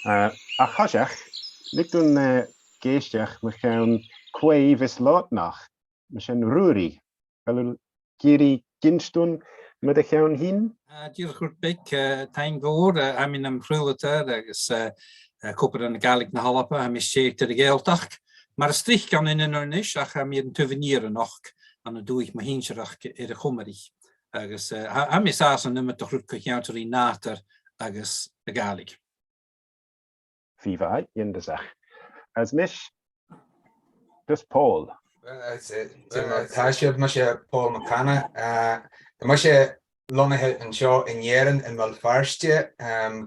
Ach thoiseach, lig dúinn dh'éisteach mo cheann caomh is lotnach, mar sin Ruairí, bhfuil tú ag iarraidh dh'inst dúinn mo do cheann thín? Díreach rud beag, táim mhór, tha mi 'nam chraoltóir agus còmhaireadh na Gàidhlig na h-Alba, tha mi isteich air an Ghàidhealtachd, mar a strich ann in anois ach tha mi air an taobh aniar annocht, ann a dúich mo shinsearach ar an Chomaraich agus tha mi sàsta an iomad de chrut co-cheanntairí Nàtair agus na Gàidhlig. Bhí mhaith, Iontasach. As nis dus Paul. Tá sibh, mise Paul Mac Cana. Tá mise lonnaithe anseo in Éirinn, i mBéal Feirste,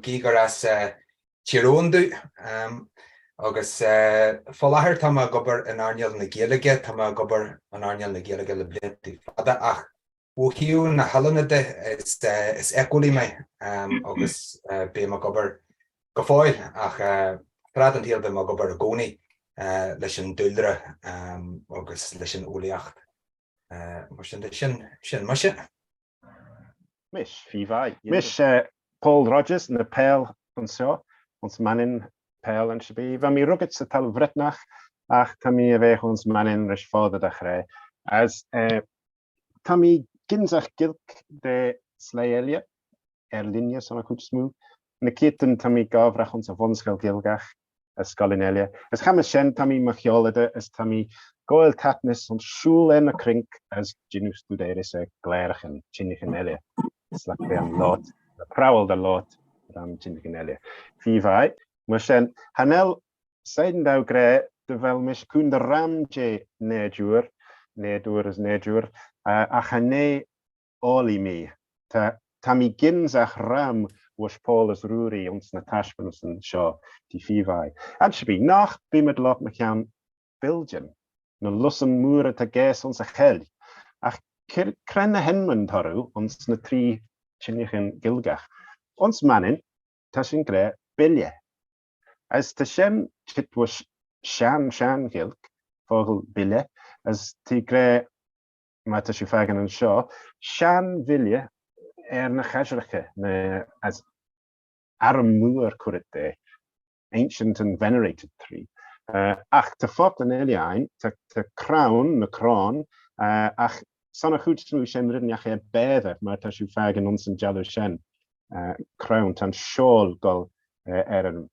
gí gur as Tír Eoghain domh. Agus fá láthair tá mé ag obair in earnáil na Gaeilge, tá mé ag obair in earnáil na Gaeilge le blianta fada ach Ó thaobh na hoiliúna de, is éiceolaí mé agus bím ag obair go fóill ach tráth den tsaol bím ag obair i gcónaí leis an dúlra agus leis an eolaíocht. Mar sin de, sin sin mise. Mis, fi fai. Mis, Paul Rogers, na Peil anseo, ons Mannin Peil anseo bí. Bha mi rugat sa talamh Bhreatnach ach tá mi a bheith ons Mannin ris fada da chré. As Tá mi ginseach Gilc de slé eile, ar line san a chuid is mó. Na céadtain tá mi gábhrach ons a bhunscoil Ghaeilgeach as scoileann eile. As chamas sin tá mi mo cheolada as tá mi gabháil taitneas ons siúl ar na crinc as déanamh stuidéireas ar gclárachain tinneachan eile. Slac fé an lot, na preabhal de lot ran tinneachan eile. Fi bhai, mar sin, Hanel Seideann damh gré do bheil mis cún do ram dé néadúr, néadúr is néadúr, ach a né eolaí mí. Tá tá mí ginseach ram bhus Paul is Ruairí ins na taispeántasan seo tí fíbhai. Ansibí, nach bímid lot mo cheann Bilgin, na lusan móra tá géas ons a cheil, ach cre na henman toradh ons na tri tinneachan Gilgach. Ons Mannin, tá sin gré bille. As tá sin titmhais sean-sean-Ghilc, focal bille, as tí gré má tá sé fágann anseo, sean-bhille ar na chaisreacha, na as arm mór cuireadh de, ancient and venerated tree. Ach tá foclan eile ann, tá tá crann, na crann, ach san a chuid is mó sin rinneach é béadha mar tá sé fágann ins an dealbh sin. crann, tá an seol gol ar an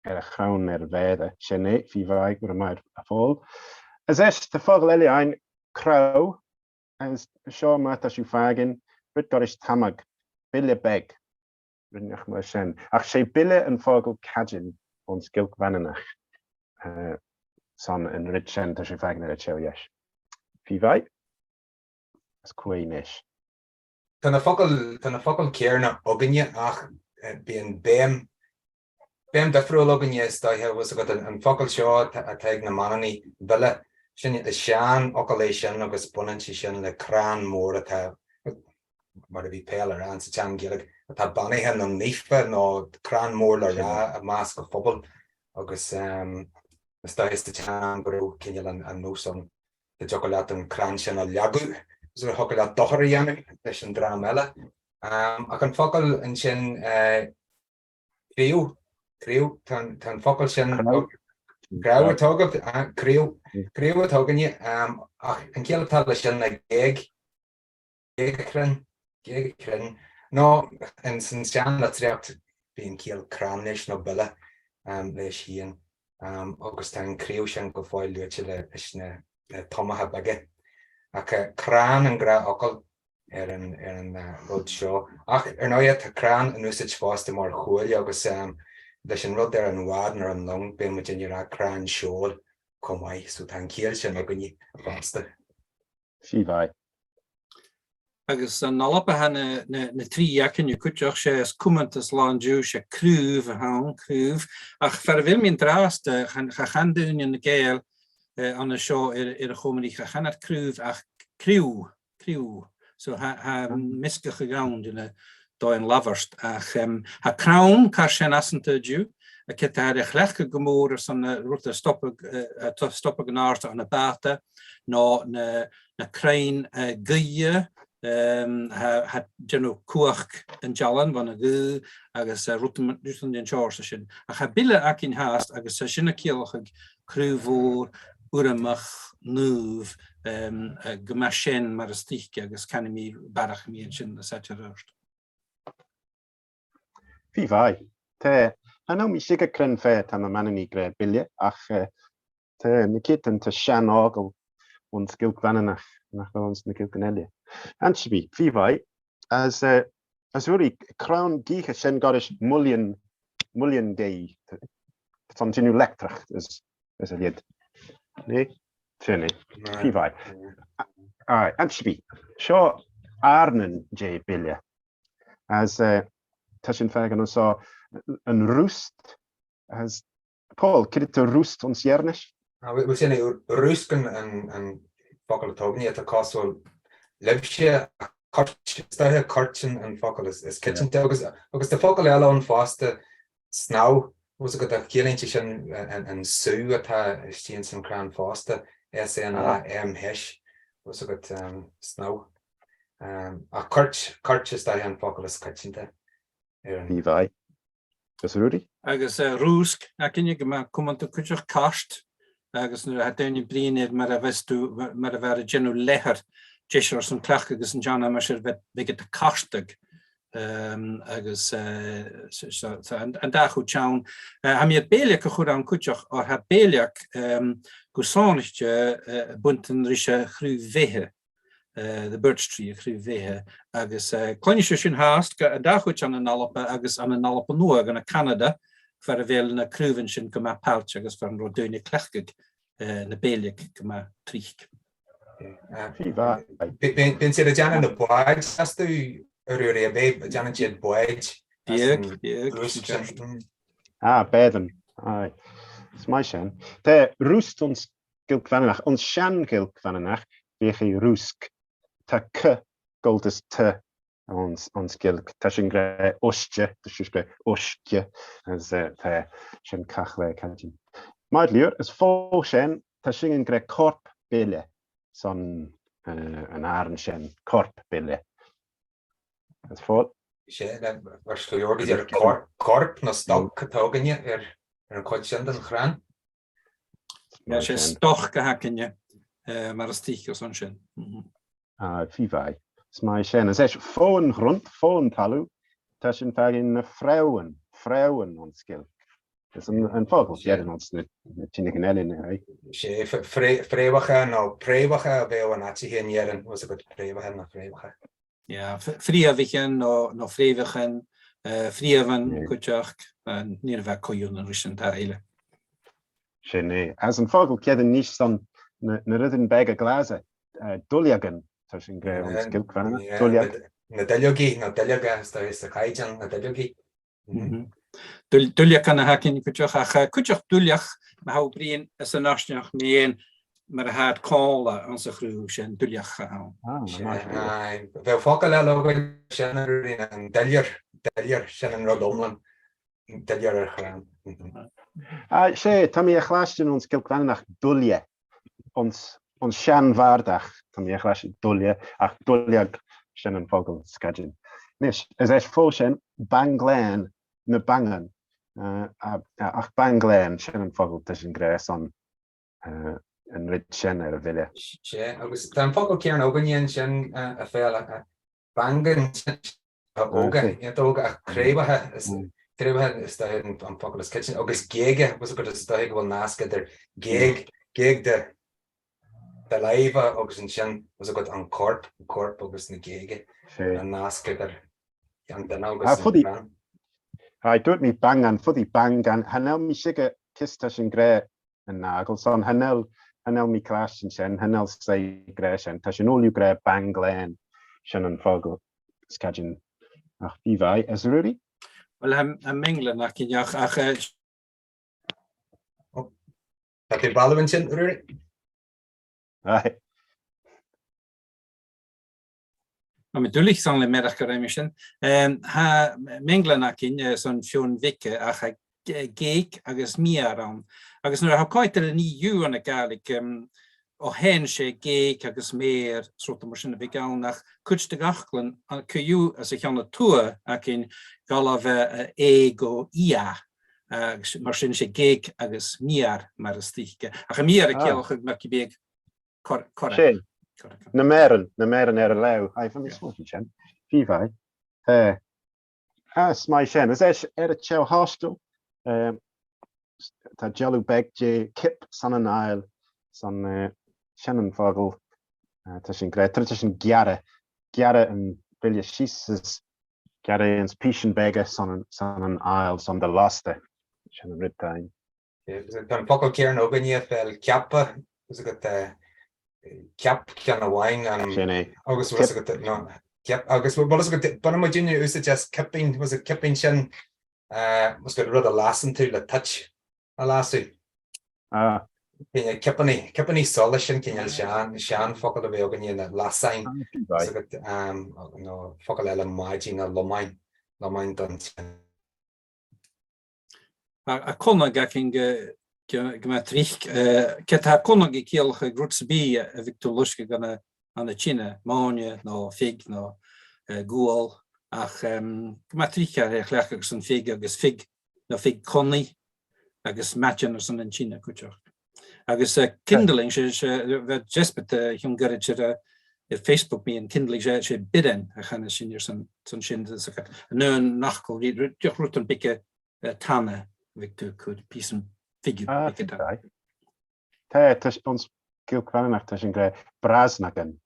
ar a chrann ar a bhéada, sin é, fi mhaith go raibh maith a Phóil. As eis, tá focal eile ann, crabh, agus seo má tá siú fágin, rud goris tamag, bille beag, rinneach mar sin. Ach sé bille an focal cadin ón Sgilc Mhanannach san an rud sin tá sé fágin ar a tséo dheis. Fi mhaith, as cuaigh anois. Tá na focail, tá na focail céarna againne ach bíonn béim, béim difriúil againne is dóiche, bhfuil 's agat, an focal seo atá ag na Manannaigh, bile, sin, is sean fhocal é sin agus baineann sé sin le crann mór atá, mar a bhí Peil a rá sa tSean-Ghaeilge, atá beannaithe nó naofa nó crann mór le rá i measc an phobail agus is dóiche sa tsean-am go raibh cineál an nós ann. Dá dtiocfadh leat an crann sin a leagadh is a thiocfadh leat dochar a dhéanamh leis an dream eile. Ach an focal ansin craobh, craobh, tá an focal sin, craobh atá agaibh, craobh, craobh atá againne, ach an chiall atá leis sin ná géag, Géag chruinn, géag chruinn. Nó ins an seanlitríocht bíonn ciall crann leis nó bile leis féin agus tá an craobh sin go fóill luaite leis na tomacha beaga. Ach crann an gnáthfhocal ar an ar an rud seo. Ach ar ndóighe tá crann in úsáid fosta mar chuaille agus leis an rud ar an bhád nó ar an long bíonn muid ag rá crann seoil chomh maith so tá an chiall sin againne fosta. Fi mhaith. Agus an Alba tha na tri aicne cuiteach sé is cumantas lán diú sé craobh a tha ann, craobh, ach far a bhfuil mín drasta chan cha chan daoine na Gaeil ann seo ar ar a chomairí cha chan at craobh ach criú, criú, so tha tha mioscach a ghabhann de na dóigh an labhairt ach tha crann car sin asanta diú a ce tá ar a chleachtadh go mór ar son na rud a stopadh a stopadh an ársa an a bata ná na na crainn gaoithe. Tha déanamh cumhacht an dealán bhun a ghaoth agus rutan den seórsa sin. Ach tha bile acainn theast agus tá sin a ciallachadh craobh mhór urramach naomh go mbeadh sin mar is tuisce agus canfaidh mé bearach mé ansin na satir ort. Bhí bhai. Tá, tha nó mi siga crenn fé tá na manannaí gré bile ach Tá na céatan tá seanfhocal ón Sgilc Mhanannach nach bhfuil anns na Gilceann eile. Annsibí, bhí bhai, as as rudaí crann gaoithe sin gairis muileann muileann gaoth tá an déanamh leictreach is is a leid. Ní? Sin é. Bhí bhai. Aye, annsibí, seo airneann dé bile. As tá sin fágann anso an roost as Paul, cad é roost ons Éirnis? Bhuel sin é, rúsc an focal atá againne atá cosúil libhse ach coirt, is dóiche coirt an focal is coitianta agus agus tá focal eile ann fosta, snámh, bhfuil fhios agat ach ciallaíonn sé sin an sú atá istigh ins an chrann fosta, S-N-A-M-H, bhfuil fhios agat, snámh. Ach coirt, coirt is dóiche an focal is coitianta ar an. Bhí bhai. Is Ruairí? Agus rúsc againne go mbeadh cumanta cuideachta cairt agus nuair atá daoine bríon air mar a bheas tú mar a bheadh ag déanamh leathair deis ors an cleacht agus an teann mar sin bheith beidh tú cartaigh agus an dá chú teann. Tha mi air beilleach a chur ann cuideachta or tha beilleach go sánaiste baint an rise chraobh bhéithe. the birch tree, a chraobh bhéithe, agus cluineadh sé sin theast go an dá chuid an an Alba agus an an Alba Nua go na Ceanada far a bhéal na craobhann sin go maith pailte agus far an raibh daoine cleachtaidh na béiligh go maith tríth. Bíonn siad ag déanamh na báid astu a Ruairí, ab é? Déanann siad báid as an rúsc sin. Ah, b'fhéidir. Aye. Is maith sin. Tá roost ons Gilc Mhanannach, Ons sean-Ghilc Mhanannach bhíodh i rúsc. Tá c goldas t ons ons Gilc. Tá sin gré uisce, tá sin gré uisce as tá sin cach le caidin. Maith leor, is fó sin, tá sin an gré corp bile san an aran sin, corp bile. Is fó. Sé, mar go leor go dtí corp nó stoc atá againne ar an chuid sin den chrann. Tá sé stoc go haicne mar is tuigtear ansin. Bhí bhí. Is maith sin. Is é fóin ghrunt, fóin talamh, tá sin fearg na freamhan, freamhan ón scil. Is an focal deireann ons na tinneachan eile ina aghaidh. Sé fréamhacha nó préamhacha a bheadh in áiteacha in Éirinn, bhfuil fhios agat préamhacha nó fréamhacha. Yeah, fréamhaichan nó fréamhachan, fréamhan cuideachd, ní raibh coill an ris an dá eile. Sin é. As an focal céad níos san na rudain beaga glasa, duilleagan, tá sin gré ón scilcbheanna, duilleag. Na duilleogaí, nó duilleoga, is dóigh sa chaighdeán, na duilleogaí. Duilleacan a thacaíonn cuideach ach cuideach duilleach ma thabh bríon is an áisneach mé mar a thád cála ann sa chrú sin duilleach a ann. Bheadh focal eile againn sin an duilliúr, duilliúr, sin an rud iomlán, duilliúr ar chrann. Sé, tá mé a chleastin ón Sgilc Mhanannach duille, ons sean-bhardach, tá mé a chleastin duille, ach duilleag, sin an focal scaidin. Anois, is é fó sin banglain na bangan, ach banglain, sin an focal tá sin gréasán an rud sin ar a bhile. Sé, agus tá an focal céanna againne ansin, a Phaul, bangan, óga, iad óga ach craobhacha is craobhacha is dóigh an focal is coitianta agus géaga bhfuil fhios agat is dóigh go bhfuil nasc idir géag, géag de de láimhe agus ansin bhfuil fhios agat an corp, an corp agus na géaga, an nasc idir an duine agus an crann. Aye, dúirt mé bangan, fudaí bangan, tha nel mi siga cis tá sin gré an nagel san, tha nel, tha nel mi cleastin sin, tha nel sé gré sin, tá sin óliú gré banglain, sin an focal. Scadden ach bhí bhai as Ruairí? Bhuel, tha minglan ach ach ach Tá tú balbh ansin, Ruairí? Aye. Tá mé dúlaich san le meirach go raibh sin. Tha minglan aicinn san Fionn Mhic ach tha géic agus miar ann. Agus nuair a tha cáit ar an EU an a Gaelic. Ó shin sé géag agus méar 's ruda mar sin a bhí ann ach cuid de gach-glan cuiú as a cheann a tua againn gal a bheith a éag ó ia agus mar sin sé géag agus miar mar is tuigthe ach an miar a céalacha mar cibé cor cor Sin. Na méarann, na méarann ar a leabh. Aye, bhí mé smaointe sin. Bhí bhí. Tá. Ah, is maith sin. Is é ar a tseó thaistil. Tá dealbh beag de cip san an aill san sin an focal. Tá sin gré. Tá sin gearradh, gearradh an bille síos is gearradh ins písean beaga san san an aill san de lasta. Sin an rud tá ann. Tá an focal céanna againne fel ceapadh, is agat ceap ceann amháin Sin é. agus bhfuil fhios agat no ceap agus bhfuil fhios agat baineann muidinne úsáid as cipín, bhfuil fhios agat cipín sin bhfuil fhios agat rud a lasann tú le toit a lasadh. Ah. Cineál cipeannaí, cipeannaí solais sin cineál sean, seanfhocal a bhí againne na lasáin, bhfuil fhios agat nó focal eile maidí ná lomáin, lomáin don tine. A conag againn go mbeadh trích. Cé tá conag ag ciallacha ag rud sa bídh a bhig tú loisceadh gan a tine, máine nó fig nó gual, ach go mbeadh trích ar a chleachtadh agus an fig agus fig nó fig conaí agus meaitseann ar son an tine cuiteach. Agus kindling, sé bheith despite chun gairid ar ar Facebook mé an kindling sé sé biren a chanadh sin ar son son sin an nach go bhí rud an bice tana bhí tú cúd píosa fig Ah, bice tana. Tá tá ons Gaeilge Mhanannach tá sin go brasnagan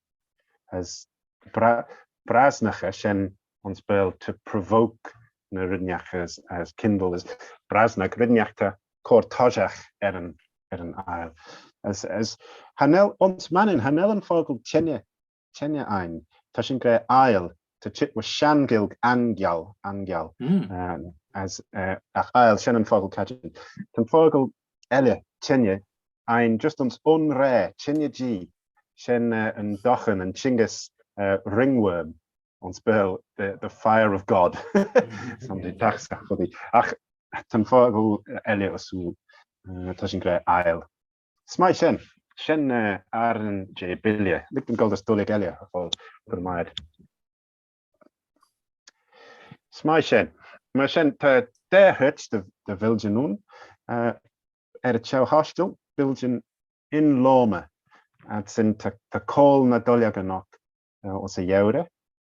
as bra brasnacha sin ons Béarla to provoke na rinneach as as kindle as brasnag rinneachta cóir toiseach ar an ar an aill. As as tha ons Manainn tha nel an focal tine tine ann. Tá sin gré aill tá ti wa sean-Ghaeilge aingeal aingeal as ach aill sin an focal caitin. Tá an focal eile tine ann just ons ón ré tine G sin an dochan an tingeas ringworm ons Béarla the the fire of God. Somebody ach Tá an focal eile osúil. Tá sin gré aill. Is maith sin. Sin Aran J Bille. Lig dom dul dos doiligh eile a fáil go maith. Is maith sin. Mar sin, tá dé thuit de Bhildean ann. Ar a tseó thaistil, Bildean inláma. Sin tá cáil na doiligh anocht os a dheabhra.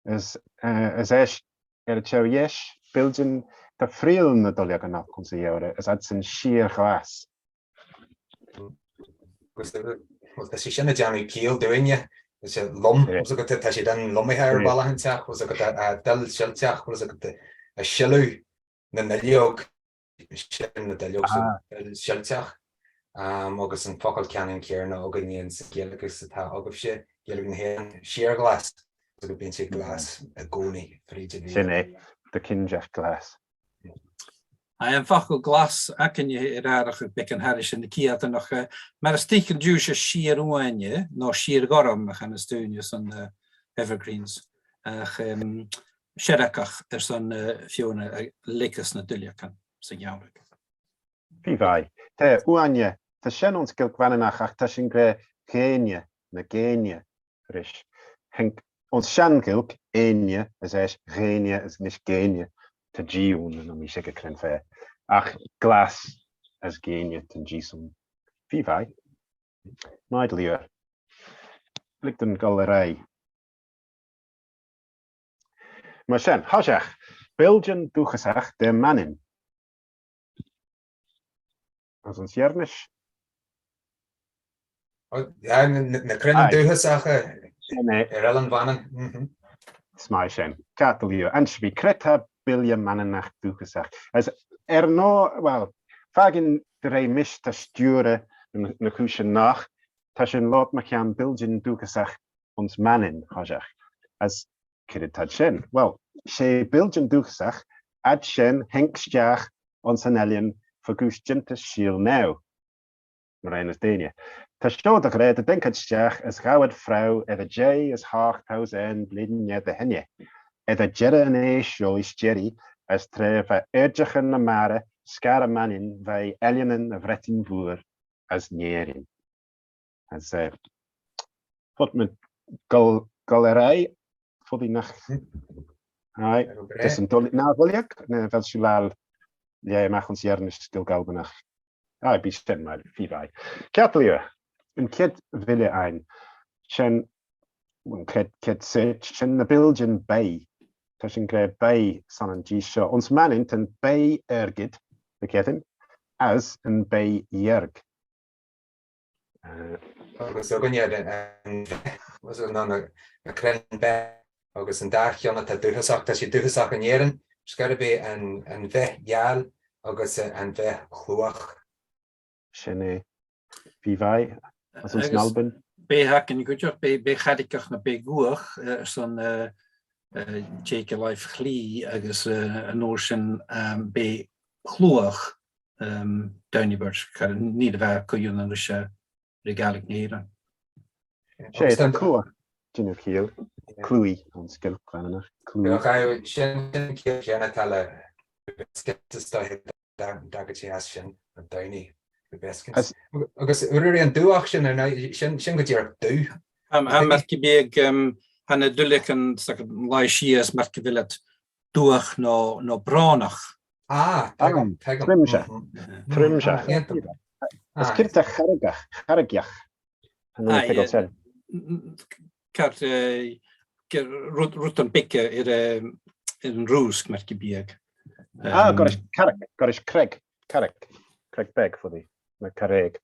Is é ar a tseó dheis, Bildean tá friall na duilleog anocht chun sa gheimhreadh, is iad sin síorghlas. Bhuel, tá sé sin ag déanamh ciall dúinne, tá sé lom, bhfuil fhios agat, tá siad an-lomaithe ar bhealach inteacht, bhfuil fhios agat, duill silteach, bhfuil fhios agat, ag sileadh na nduilleog. sin na duilleog so silteach agus an focal ceannann céanna againne sa Ghaeilge agus atá agaibhse, Gaeilge na hÉireann, síorghlas, so bíonn sé glas i gcónaí fríd an bhliain. Sin é, the cindeach glas. Aye, an focal glas againne ar Earrach ag Becan Harris na Ciadanach, mar is tuigeann dúis síor-uaine nó síor-ghorm a chan is dúinne san evergreens, ach Seireacach ar son Fiona a ligfeas na duilleacan sa gheamhraidh. Bhí bhai. Tá uaine, tá sin ón Sgilc Mhanannach ach tá sin gré ghéine, na géine, ris. Thinc ón sean-Ghilc, éine, is eis ghéine is nis géine, tá G ún nó mí siga crin fé. Ach glas as géine tan G san. Bhí bhai. Maith liar. Lig don gul ar aghaidh. Mar sin, thoiseach, Bildean dúchasach de Manainn. As an Siernis. Na crainn dúchasacha ar Oileán Mhanann. Is maith sin. Ceart go leor. Ansin bhí Creta Bille Manannach dúchasach. As ar ndóigh, bhuel, fágann de réir mis tá stiúradh na cúise nach, tá sin lot mo cheann Bildean dúchasach ons Manainn, thoiseach. As céard atá sin? Bhuel, sé Bildean dúchasach, ad sin thinc steach ons an oileán fá gcúis deontas síl now, mar aon is déine. Tá seo do ghread a dtinc ad steach as ghabhad frew ed a dé is hocht thousand bliain ed a thine, ed a deireadh an aois seo is deiridh as tré bheith airdeacha na mara scar a Manainn bheidh eileanan na Bhretain Mhór as nÉirinn. As fud mé dul dul ar aghaidh fud í nach Aye, dus an dul na dhuilleog na bheil siú lal le amach ons Dhearnais Gil Galbanach. Aye, bí sin mar fi bhai. Ceart go leor, an chéad bhille againn, sin an chéad chéad suit, sin na Bilgin Bay. Tá sin gré Bay san an dís seo. Ons Mannin tan Bay Airgid, the céathain, as an Bay Dhearg. Agus againne an bheith, nó na crainn beith agus an dá cheann atá dúchasach, tá siad dúchasach in Éirinn, is gurb é an bheith gheal agus an bheith chluach. Sin é. Bhí bhai as an Albain. Béith againn go dteach, béith charraigeach nó béith ghuach ar son Jake Life Chlí agus an uair sin béith chluach Downy birch, ní do bheith acu dhéanamh anois le Gaelic na hÉireann. Sé, tá cluach déanamh ciall, cluaí ón scill Mhanannach, cluaí. Sin an ciall chéanna atá le biscuit is dóiche dá dtagann sé as sin, an downy, the biscuits. Agus ruairí an dubhach sin ar ndóigh, sin go díreach dubh. Tá mar beag tá na duilleacan lá síos mar go bhfuil dubhach nó bránach. Ah, tuigim, tuigim. Trimseach. Trimseach. Is céard é charraigeach, charraigeach? Ceart rud an bice ar an rúsc mar go beag. Ah, goris carraig, goris craig, carraig, craig beg fuddy, na carraig.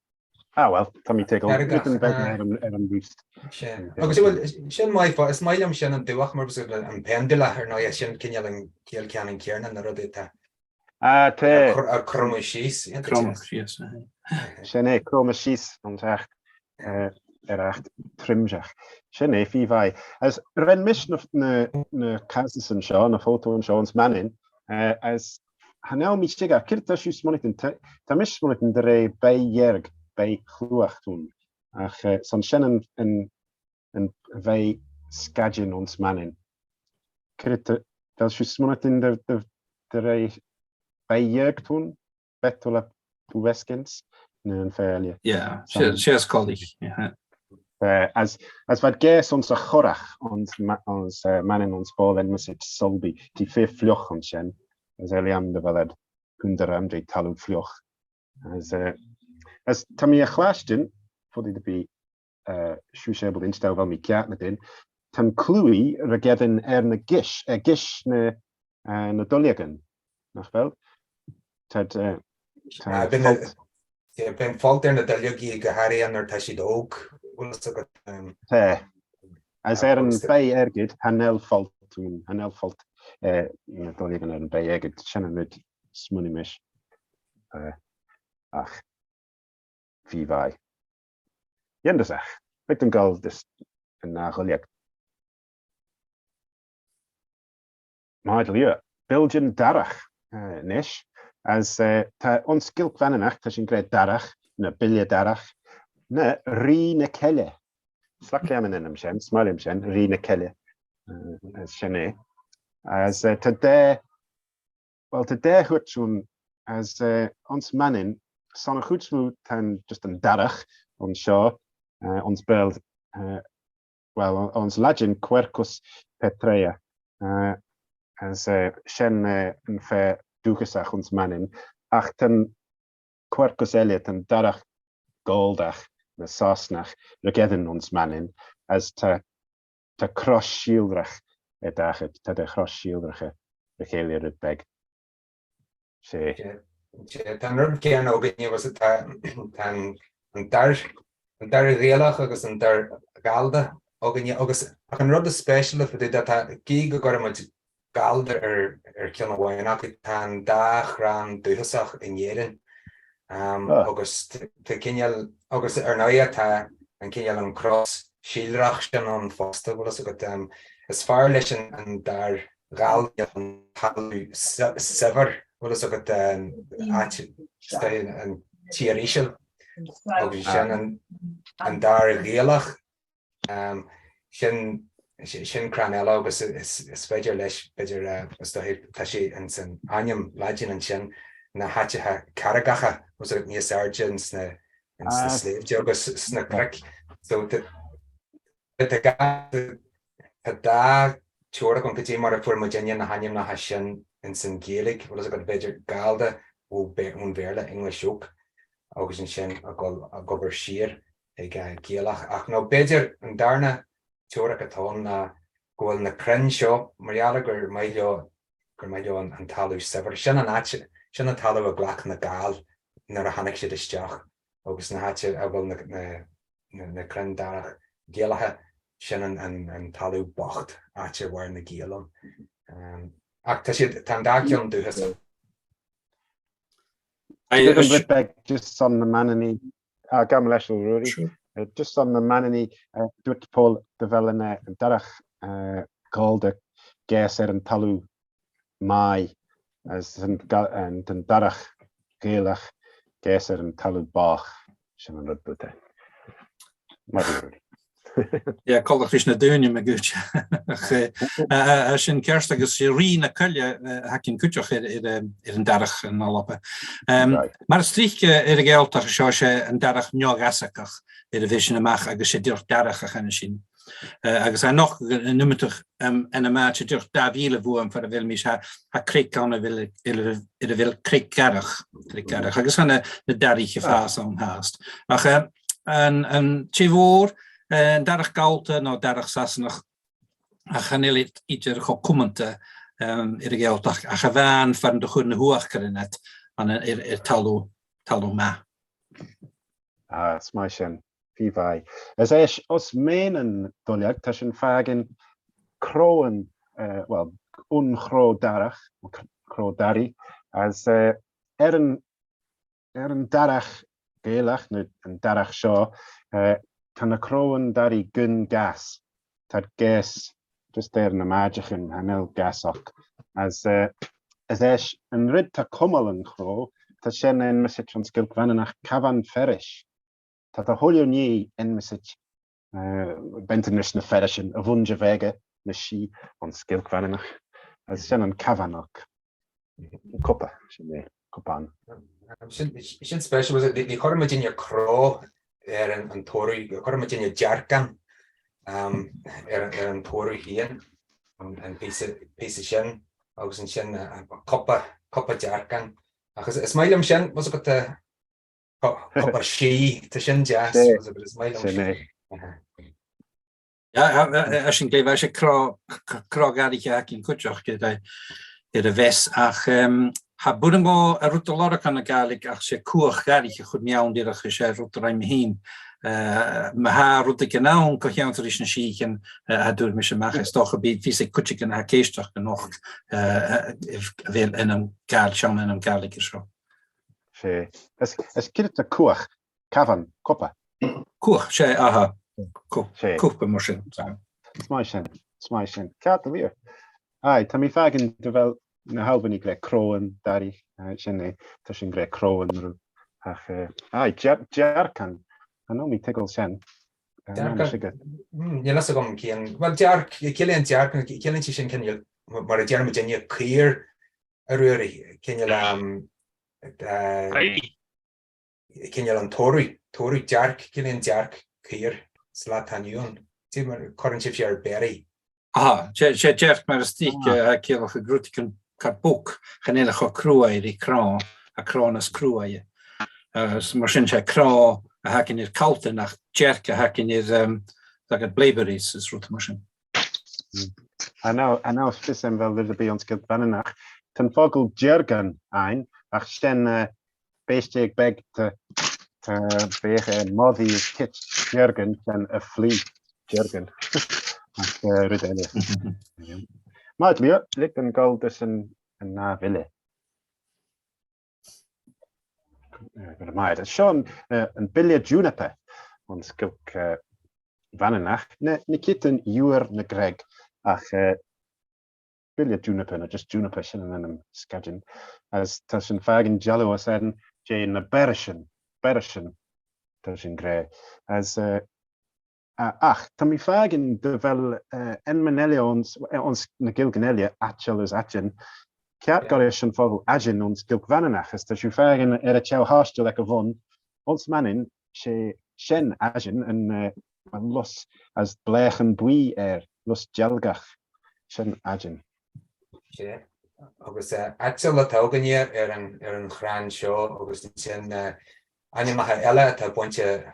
Ah well, tá mé ag rud an bheag ar an ar an rúst. Sin. Agus bhuel, sin maith, is maith liom sin an dubhach mar bhfuil an pendula ar ndóigh sin cineál an ciall ceannann céanna na rudaí atá Ah, té. ag cromadh síos. Cromadh síos. Sin é, cromadh síos an teach ar acht trimseach. Sin é, fi bhai. As rinne mise na na na cases anseo, na fótó anseo, ans Mannin, as Chan eil mi tuige céard tá siú smoineachtain. Tá mise smoineachtain de réir beidh dhearg, beidh chluach dún. Ach san sin an an bheidh scaidin ón Mannin. Céard tá tá siú smoineachtain de de de réir beidh dhearg tún, Betula pubescens, nó an féile. Yeah, sé is codlaí. As as vad ges ons a chorach ons ons manin ons bol en musit Sulby ti fe fliuch ons sin as eliam de veled gundar am de talu fliuch as as tá mi a chlastin fodi de bi siú sé bul instau vel mi ceart na din tan clúi regedin er na gis er gis na na doliagan nach vel tad tá Bíonn folt ar na duilleogaí go háirithe nuair atá siad óg, bhfuil fhios agat. Tá. As ar an beidh airgid, chan eil folt, chan eil folt na duilleogan ar an beidh airgid, sin an rud smaoinímis. Ach bhí bhai. Dhéanfas. Beidh don gol dis na dhuilleog. Maith liú. Bilgin darach anois. As tá ons Gilc Mhanannach, tá sin gré darach, na bille darach, na Rí na Ceille. Slac liom an ainm sin, 's maith liom sin, Rí na Ceille. As sin é. As tá dé, bhuel tá dé thuit ún as ons Manainn, san a chuid mó tá an, just an darach anseo, ons Béal, bhuel, ons Laidin, Quercus petraea, as sin an féar dúchasach ons Manainn, ach tá an Quercus eile, tá an darach Galldach, na Sasanach, regeddan ons Manainn, as tá tá cros síolrach ar dachad, tá de chros síolracha le chéile rud beag. Sé. Tá an rud céanna againne agus tá an dair, an dair Ghaelach agus an dair Ghallda againne agus ach an rud is spéisiúla fá dtaobh de tá gí go gcuireann muid Gallda ar ar cheann amháin acu tá an dá chrann dúchasach in Éirinn agus tá cineál agus ar ndóighe tá an cineál an cros síolrach sin ann fosta bhfuil fhios agat is fearr leis an dair Ghallda an talamh saibhir, bhfuil fhios agat, áit an tír íseal agus sin an dair Ghaelach, sin sin crann eile agus is féidir leis, b'fhéidir, is dóiche, tá sé ins an ainm Laidin ansin, na háiteacha carraigeacha, bhfuil fhios agat, níos airde ins na sléibhte agus sna cnoic. So tá tá dá teoiric ann cad é mar a fuair muidinne na hainmneacha sin ins an Ghaeilge, bhfuil fhios agat, b'fhéidir Gallda ón Bhéarla, English oak, agus ansin ag dul ag obair siar ag Gaelach. Ach nó b'fhéidir an darna teoiric atá ann ná go bhfuil na crainn seo, mar gheall ar gur maith leo gur maith leo an talamh saibhir, sin an áit, sin an talamh a ghlac na Gaill nuair a tháinig siad isteach agus na háite a bhfuil na na crainn darach Gaelacha, sin an talamh bocht, áit a mhair na Gaeil ann. Ach tá siad, tá an dá ceann dúchasach. Rud beag just son na Manannaí, gabh mo leithscéal Ruairí, just son na Manannaí, dúirt Paul do bheil an darach Gallda ges ar an talamh maith as an den darach Gaelach ges ar an talamh bách, sin an rud dúirt é. Maith thú, Ruairí. Yeah, codladh leis na daoine me gcuid. Ach sin ceart agus sé rí na coille a thacaíonn cuiteach ar an darach in Alba. Mar is tríocha ar an Ghaeltacht seo sé an darach neoghasacach ar a bhí sin amach agus sé díreach darach a cheana sin. Agus a noch an iomantach ina meá sé díreach 2000 bhuaim far a bhfuil mís ha craic ann a bhfuil ar a bhfuil craic garach, craic garach agus na daraíche fás ann theast. Ach An Tí Mhór, an Darach Gallta nó Darach Sasanach ach chan fhuil idir chomh cumanta ar an Ghaeltacht ach a bhean fear do chuir na huachtar in it an ar talamh talamh maith. Ah, is maith sin. Bhí bhai. Is é os méin an doileag, tá sin fágann cró an, bhuel, un chró darach, cró daraí, as ar an Ar an darach Gaelach, nó an darach seo, tá na cróin daraí gun gas. Tá gas just ar na maidreachan, tha níl gas oc. As is eis an rud tá cumail an chró, tá sin inmisit an Sgilc Mhanannach Cavan Ferris. Tá tá chuile ní inmisit bent anois na ferrisin, a bhunja bheaga na sí an Sgilc Mhanannach. As sin an Cavan oc. Cupa, sin é, cupán. Sin spéisiúil, ní chuireann muidinne cró ar an toradh, cuireann muidinne dearcán ar an toradh féin, an píosa sin, agus ansin cupa, cupa dearcán. Ach is maith liom sin, más agat cupa sí, tá sin deas, is maith liom sin. Sin cé bheadh sé crá gairid aicinn cuiteach ar a bheas ach tha burango a rud a lorg an Gàidhlig ach sé cuach gairid a chur meann díreach is é rud a raibh mé féin. Má tha rud éigin ann go cheann tar éis na síochan a dúirt mise amach is dócha bhí fís ag cuid den éisteacht go nocht a bheith in am Gàidhlig sean in am Gàidhlig seo. Sé. Is cinnte cuach Cavan, cupa. Cuach, sé, aha. Cúpa mar sin. Is maith sin, is maith sin. Ceart go leor. Aye, tá mé fágan do bheil na hAlbanaigh le cróin, daraí, sin é, tá sin le cróin nó ach aye, dearcan, I know me tuigil sin. Dearcan, níl fhios agam cén, bhuel dearc, ciallaíonn dearcan, ciallaíonn sé sin cineál, mar a deir muidinne, caor a Ruairí, cineál, cineál an toradh, toradh dearc, ciallaíonn dearc caor sa lá atá inniu ann. Cé mar cuireann sibhse ar berry. Aha, sé sé dearc mar is tíc ciallach a grútic an car búc chan eile chomh crua ar í crá, a crá nas cruaidhe. Agus mar sin sé crá a thacainn ar caltain ach dearc a thacainn ar like blaeberries is rud mar sin. I know, fios em bheil rud ar bith ón Sgilt Mhanannach. Tá an focal deargan ann ach sin b'éistéig beag tá bheadh é modaí is cit deargan sin a flea deargan ach rud eile. Maith leo, lig don gol dus an ná bhile. Go raibh maith. Seo an bille juniper ón Sgilt Mhanannach. Na cit an iúr na Gréig ach bille juniper nó just juniper sin an ainm scaidin. As tá sin fágann dealú as aon dé na beirisean, beirisean tá sin gré. As Ach tá mé fágann do bheil ainmneanna eile ón na Gaeilgeann eile, aiteal is aiteann, ceart gur is an focal aidin ón Sgilt Mhanannach is tá siú fágann ar a teamh thaisteal ag a bhun, ons Manainn, sé sin aidin an. lus as bláchan buí air, lus deilgeach. Sin aidin. Sea, agus aiteal atá againne ar an chrann seo agus ansin ainmneacha eile atá bainte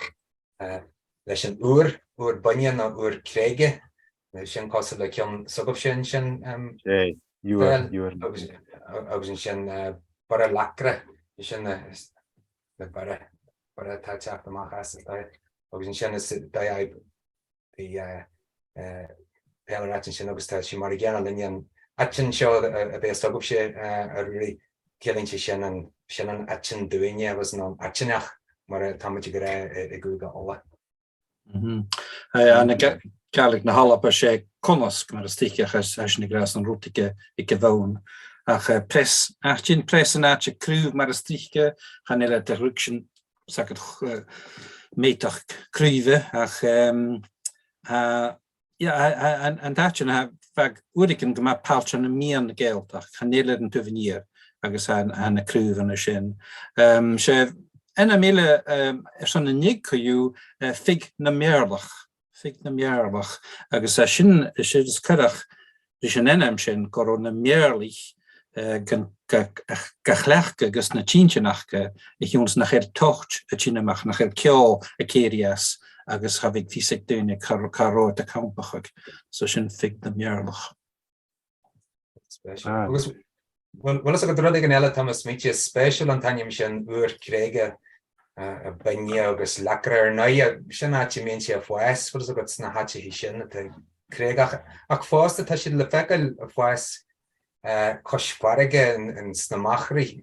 leis an iúr, iúr binne nó iúr creige, sin cosúil le ceann s'agaibhse ansin, Sea, iúr, iúr. Agus ansin bior leacra, sin na biora, biora atá ag teacht amach as, is dóigh. Agus ansin is dóigh bhí Peil ar ait ansin agus tá sé mar a gcéanna linne an aiteann seo a bheas agaibhse a Ruairí, ciallaíonn sé sin an, sin an aiteann dúinne agus an aiteannach mar atá muid ag rá i gCúige Uladh. Na Gàidhlig na h-Alba sé connasg mar is tuigteach as sin ag rá san rud ag a bhonn. Ach press aitinn, press an áit craobh mar is tuigte, chan eile de rug sin saghas méatach craoibhe ach an t-áit sin bheadh uair éigin go mbeadh páirt na mian Gaeltacht, chan eile ar an taobh aniar agus na craobhanna sin. Sé ina míle ar son na nigh fig na mBéarlach. Fig na mBéarlach, agus é sin is é is cuireadh leis an ainm sin go raibh na Béarlaigh ga chleachtadh agus na tinteannacha a chiúnas nach ar tocht a tine amach, nach ar ceo a céirí as agus cha bheidh fios ag daoine cá raibh a campachaigh. So sin Fig na mBéarlach. Spéisiúil. Agus bhfuil fhios agat rud éigin eile atá mé ag smaointiú, is spéisiúil an t-ainm sin, iúr creige, binne agus leacra ar ndóigh, sin áit a mbíonn sé ag fás, bhfuil fhios agat, sna háiteacha sin atá creagach. Ach fosta tá siad le feiceáil ag fás cois farraige sna machairí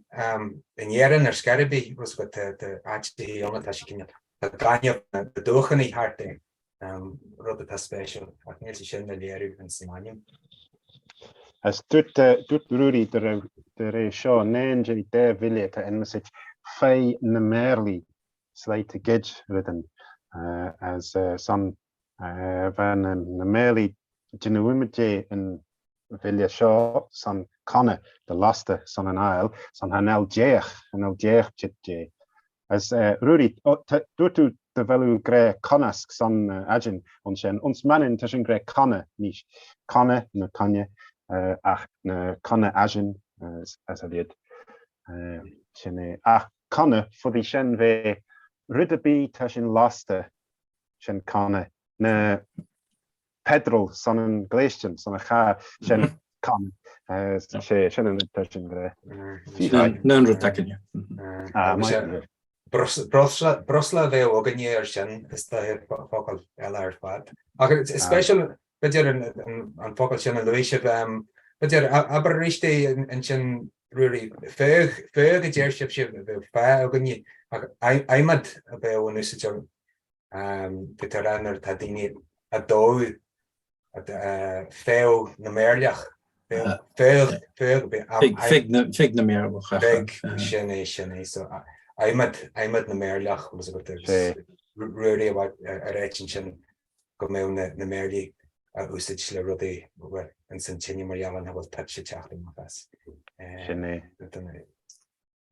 in Éirinn ar scor ar bith, bhfuil fhios agat, tá áiteacha ann atá sé cineál, tá gaineamh na dumhchanna thart air. rud atá spéisiúil, ach níl sé sin le léiriú ins an ainm. As dúirt Ruairí de raibh de ré seo naon dé dé bhile atá inmasit fé na méarlaí slate gid ridan as san bheith na méarlaí dina dé in bhile seo san canna de lasta san an aill san hanel déach hanel déach tit dé As Ruairí, dúirt tú do bhealú gré connasc san aidin ansin. Ons Manainn tá sin gré canna níos. Canna na cainne ach na canna aidin as a liad. Sin é. Ach canna fudaí sin bheith rud a bí tá sin lasta sin canna na peidreal san an gléistean san a cha sin canna sé sin an rud sin go Ná an rud againne. Breosla breosla a bheadh againne ar sin is dóiche focal eile ar fad. Ach is spéisiúil b'fhéidir an focal sin a luaigh sibh b'fhéidir abair arís é ansin Ruairí feadh feadh a deir sibhse bheadh feá againne ach adhmad a bheadh in úsáid ann. Bítear ann nuair atá daoine ag dó feadh na meirleach, feadh, feadh, Fig na meirleach. Fig, sin é, sin é. So, adhmad, adhmad na meirleach, agus Ruairí a ráit ansin go mbeadh na méirligh á úsáid le rudaí, bhuel, ins an tine mar gheall ar nach bhfuil toit ag teacht amach as. Sin é.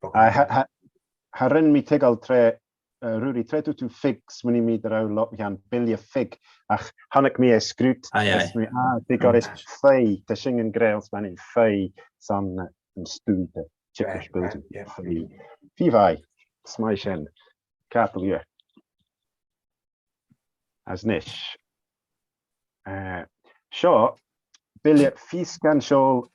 Tha rinn mi tuigeal tré Ruairí, tré dúirt tú fig, smaoinigh mé do raibh lopcheann bille fig, ach chonaic mé é scrút, is mé, ah, bhí gur is fei, tá sin an gréal smaoinigh fei san an stúnta, chip building, fei. Fí bhai, is maith sin, ceart go leor. As anois. Seo bille físceán seol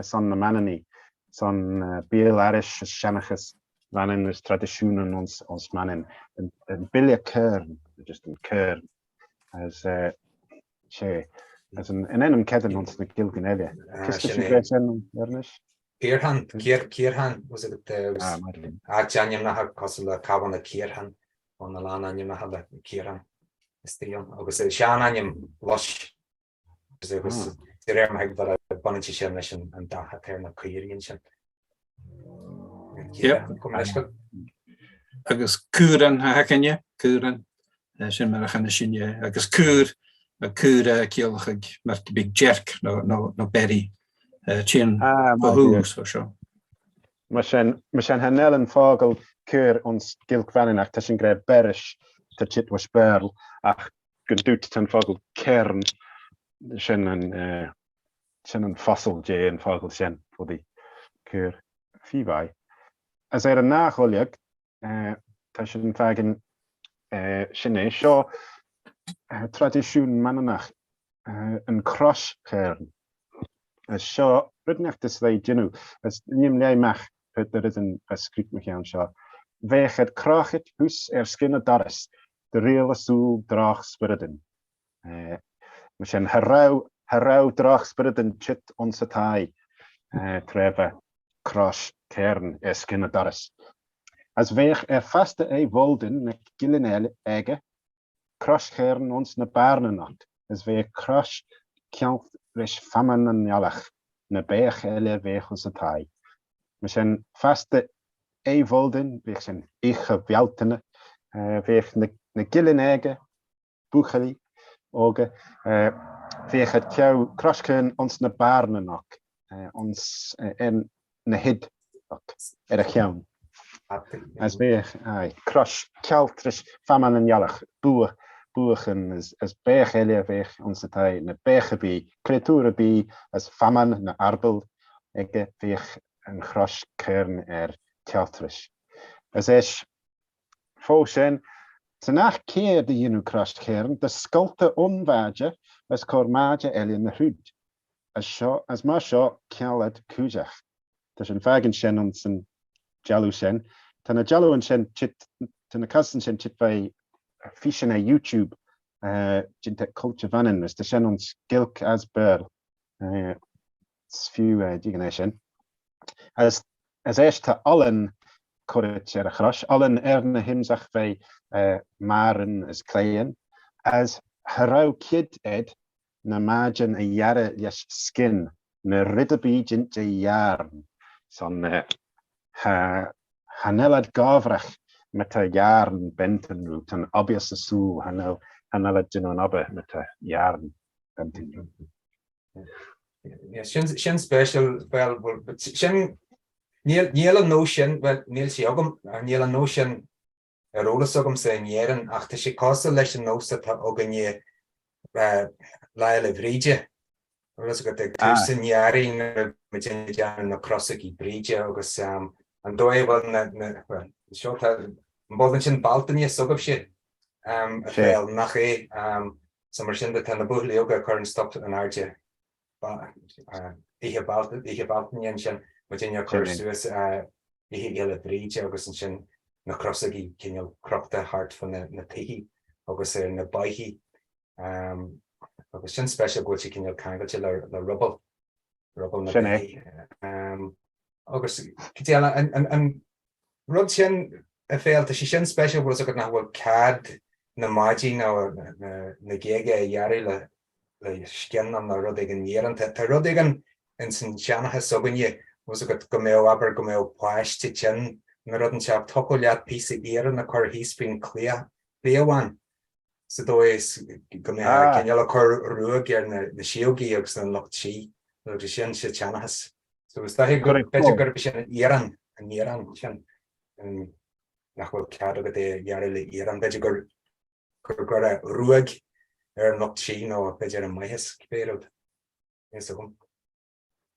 san na Manannaí, san béal aris is seanchas Mhanann is traidisiún ons Manainn, an bille cairn, just an cairn, as sé, as an ainm cedan ons na Gilgan eile. Cos sin é sin anois? Caorthann, Caorthann, was it áit ainmneacha cosúil le Cabhán na Caorthann, ó na lán ainmneacha le Caorthann istigh ann, agus seanainm Lois agus de réir mar a thuigim baineann sé sin leis an dath atá ar na caoirigh ansin. Agus cúran a againne, cúran, sin mar a chanadh sinne, agus cúr, cúr a ciallachaidh mar to big jerk nó berry, tinn ba so seo. Mar sin, mar sin tha Nell an fághail cur ons Gilg Mhanannach, tá sin gré beiris, tá tit was Bearl, ach. Gan dabht tá an focal cairn, sin an sin an focal dé an focal sin, rudaí cur fí mhaith. As ar an ndá dhuilleog, tá sin fágann sin é seo traidisiún Manannach an crois-chairn. As seo rud inteacht is le déanamh, as ním léi mach put there is an a script mo cheann seo. Bheadh ad crochait thuas ar skin a doras do riail a súil droch-spioradan. Mar sin, cha raibh, cha raibh droch-spioradan tit ionsa taigh tré bheith crois cairn ar skin a doras. As bheadh ar feasta é bholdan na gcillin eile aige, crois chairn ionns na bearna-nocht, as bheadh crois ceannt leis feamainn na n-eallach, na beach eile bheadh ionsa taigh. Mar sin, feasta é bholdan, bheadh sin oíche Bhealtaine, bheadh na gcillin aige, buachaillí óga, bheadh ad ceadh crois chairn ionns na bearna-nocht, ionns ar na head ar a cheann. As bheadh, aye, crois cealtrais feamainn na n-eallach, buadh, buachan, as, as beach eile a bheadh ionns a taigh, na beach a bhí, créatúr a bhí as feamainn na arball aige, bheadh an chrois cairn ar cealtrais. As eis fó sin, san nach céad a dhéanamh crois chairn do scolta ón mhaide as cóir maide eile na throid. As seo, as mar seo cealad cúideach. Tá sin fágann sin an san dealbh sin. Tá na dealbh ansin tit, tá na cas ansin tit bheidh físeanna YouTube déanta ag Culture Vannin is tá sin an Gaeilge as Béarla. Is fiú dígan é sin. As as éis tá olann cuirit ar a chrois, olann ar na himseach bheidh mearan is claon, as cha raibh cid ed na maidin a dhearadh leis skin na ridibí dint de yarn san ha ha nel gábhrach ma tá yarn bentin ru tan obvious a súil ha nel ha nel din an oba ma tá yarn bentin ru. Sin sin special well sin níl níl an nós sin well níl sé agam níl an nós sin ar eolas agamsa in Éirinn ach tá sé cosúil leis an nós atá againne Lá Fhéile Bríde. Bhfuil fhios agat ag tús an earraigh nuair a bhí muid ag déanamh na crosógaí Bríde agus an dóigh a bhfuil na, na, bhuel, seo tá, an boldan sin Bealtaine s'agaibhse a Phaul, nach é? So mar sin de tá na buachaillí óga ag cur an stop in airde oíche Bealtaine ansin, muidinne ag cur suas Oíche Fhéile Bríde agus ansin na crosógaí cineál crochta thart fá na tithe agus ar na beithígh agus sin speisialta go bhfuil sé cineál ceangailte le ruball, ruball na beithígh. Agus cad é an rud sin a Phaul, tá sé sin speisialta bhfuil fhios agat nach bhfuil cead na maidí nó na géaga a ghearradh le le scian nó le rud éigin iarainn. Tá rud éigin ins an seanchas s'againne, bhfuil fhios agat, go mbeadh, abair, go mbeadh páiste tinn nó rud inteacht, thiocfadh leat píosa iarainn a chur thíos faoin chliabhán sa dóigh is go mbeadh cineál ag cur ruaig ar na síógaí agus an lucht sí agus sin sa tseanchas. So is dóiche go, b'fhéidir gurb é sin an iarann, an iarann sin, nach bhfuil cead agat é a ghearradh le iarann, b'fhéidir gur go gcuirfeá ruaig ar an lucht sí nó b'fhéidir an maitheas, cibé rud. Níl fhios agam.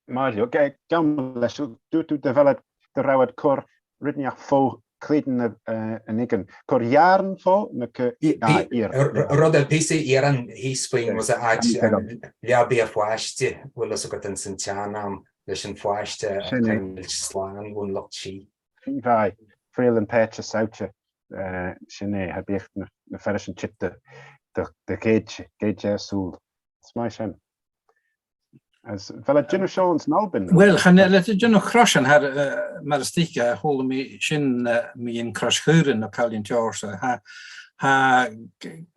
Maith leo. Gabh mo leithscéal, dúirt tú do bhealach do raibh ag cur rud inteacht fó chlaíodh an uigeann. Cur iarainn fó nó cur iarainn? Rud ar píosa iarainn thíos faoin was áit leabaidh a pháiste, bhfuil fhios agat ins an tsean-am leis an pháiste a choinneáil slán ón lucht sí. Bhí, friel an péite sauite Sin é, tha bíodh na feara sin tit do ghéid súl. Is maith sin. As bheil a déanamh seo ins an Albain? Bhuel, chan eil a déanamh croisean thar mar is tuige, chuala mé sin mé an crois Chaorainn nó cailín teorsa. Tha tha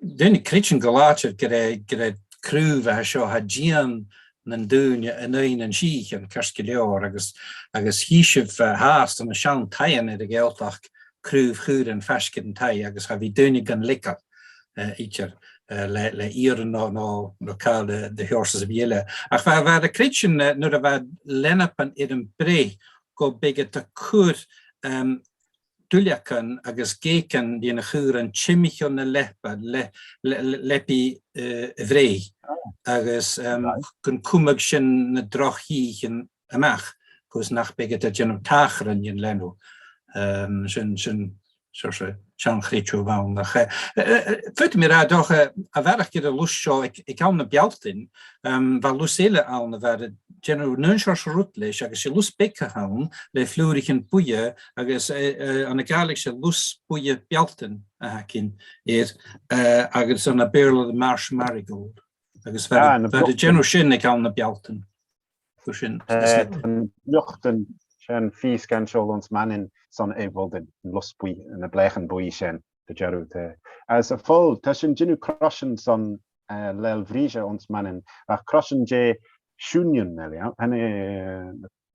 duine creideann go láidir go raibh go raibh craobh a seo tha dian na ndúine in aghaidh an síth an ceart go leor agus agus hí sibh theas do na sean tadhan ar an Ghaeltacht craobh Chaorainn faiscid an tadh agus cha bhí duine gan liceáil ítear le le iarann nó nó nó cáil de de sheorsas a bhí eile. Ach bheadh bheadh a creid sin nuair a bheadh lenap an fhoirm breith go b'fhéidir do cur. duilleacan agus géacan dhíon a chúr an timcheall na leithpe, leipi a bhréigh agus gun cumag sin na droch-shídhean amach gus nach beidh ag déanamh tachrann dhin leanbh. Sin, sin sort seanchreidteamh ann. Ach féadfaidh mé a rá dócha a bhearach gur an lus seo ag am na Bealtaine, bheadh lus eile ann a bheadh ag déanamh an sort rud leis agus sé lus beag ann le flúirichin buidhe agus an Gàidhlig sé lus buidhe Bealtaine a thacaíonn air agus an Béarla the Marsh Marigold agus bheadh ag déanamh sin ag am na Bealtaine. Sin an luchtan sin fí scanseol ons Manainn san é bholdan an lus buí na bléachan buí sin de dearú te. As a full tá sin dinu croiseann san leil Bhríde ons Manainn ach croiseann dé siúnion eile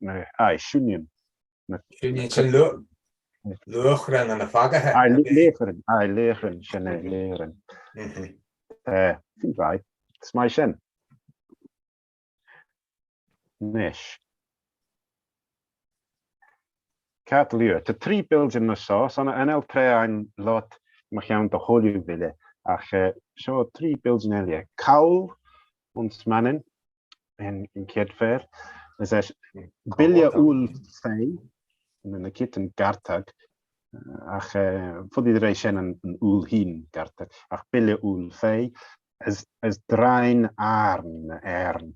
na ai siúnion. Siúnion sin luachrann na fagaithe. Ai léachrann ai léachrann sin é léachrann. Fí bhai. Is maith sin. Anois. Cat Liath. Tá 3 bildean anso, san NL treáin lot mo cheann do thuilleadh bhille, ach seo 3 bildean eile. Caul ons Manainn, an chéad fear. Is é bille úll fé, na ciotan gartag, ach fudaí de réir sin an úll thín gartag, ach bille úll fé, As draighean airn na Éireann.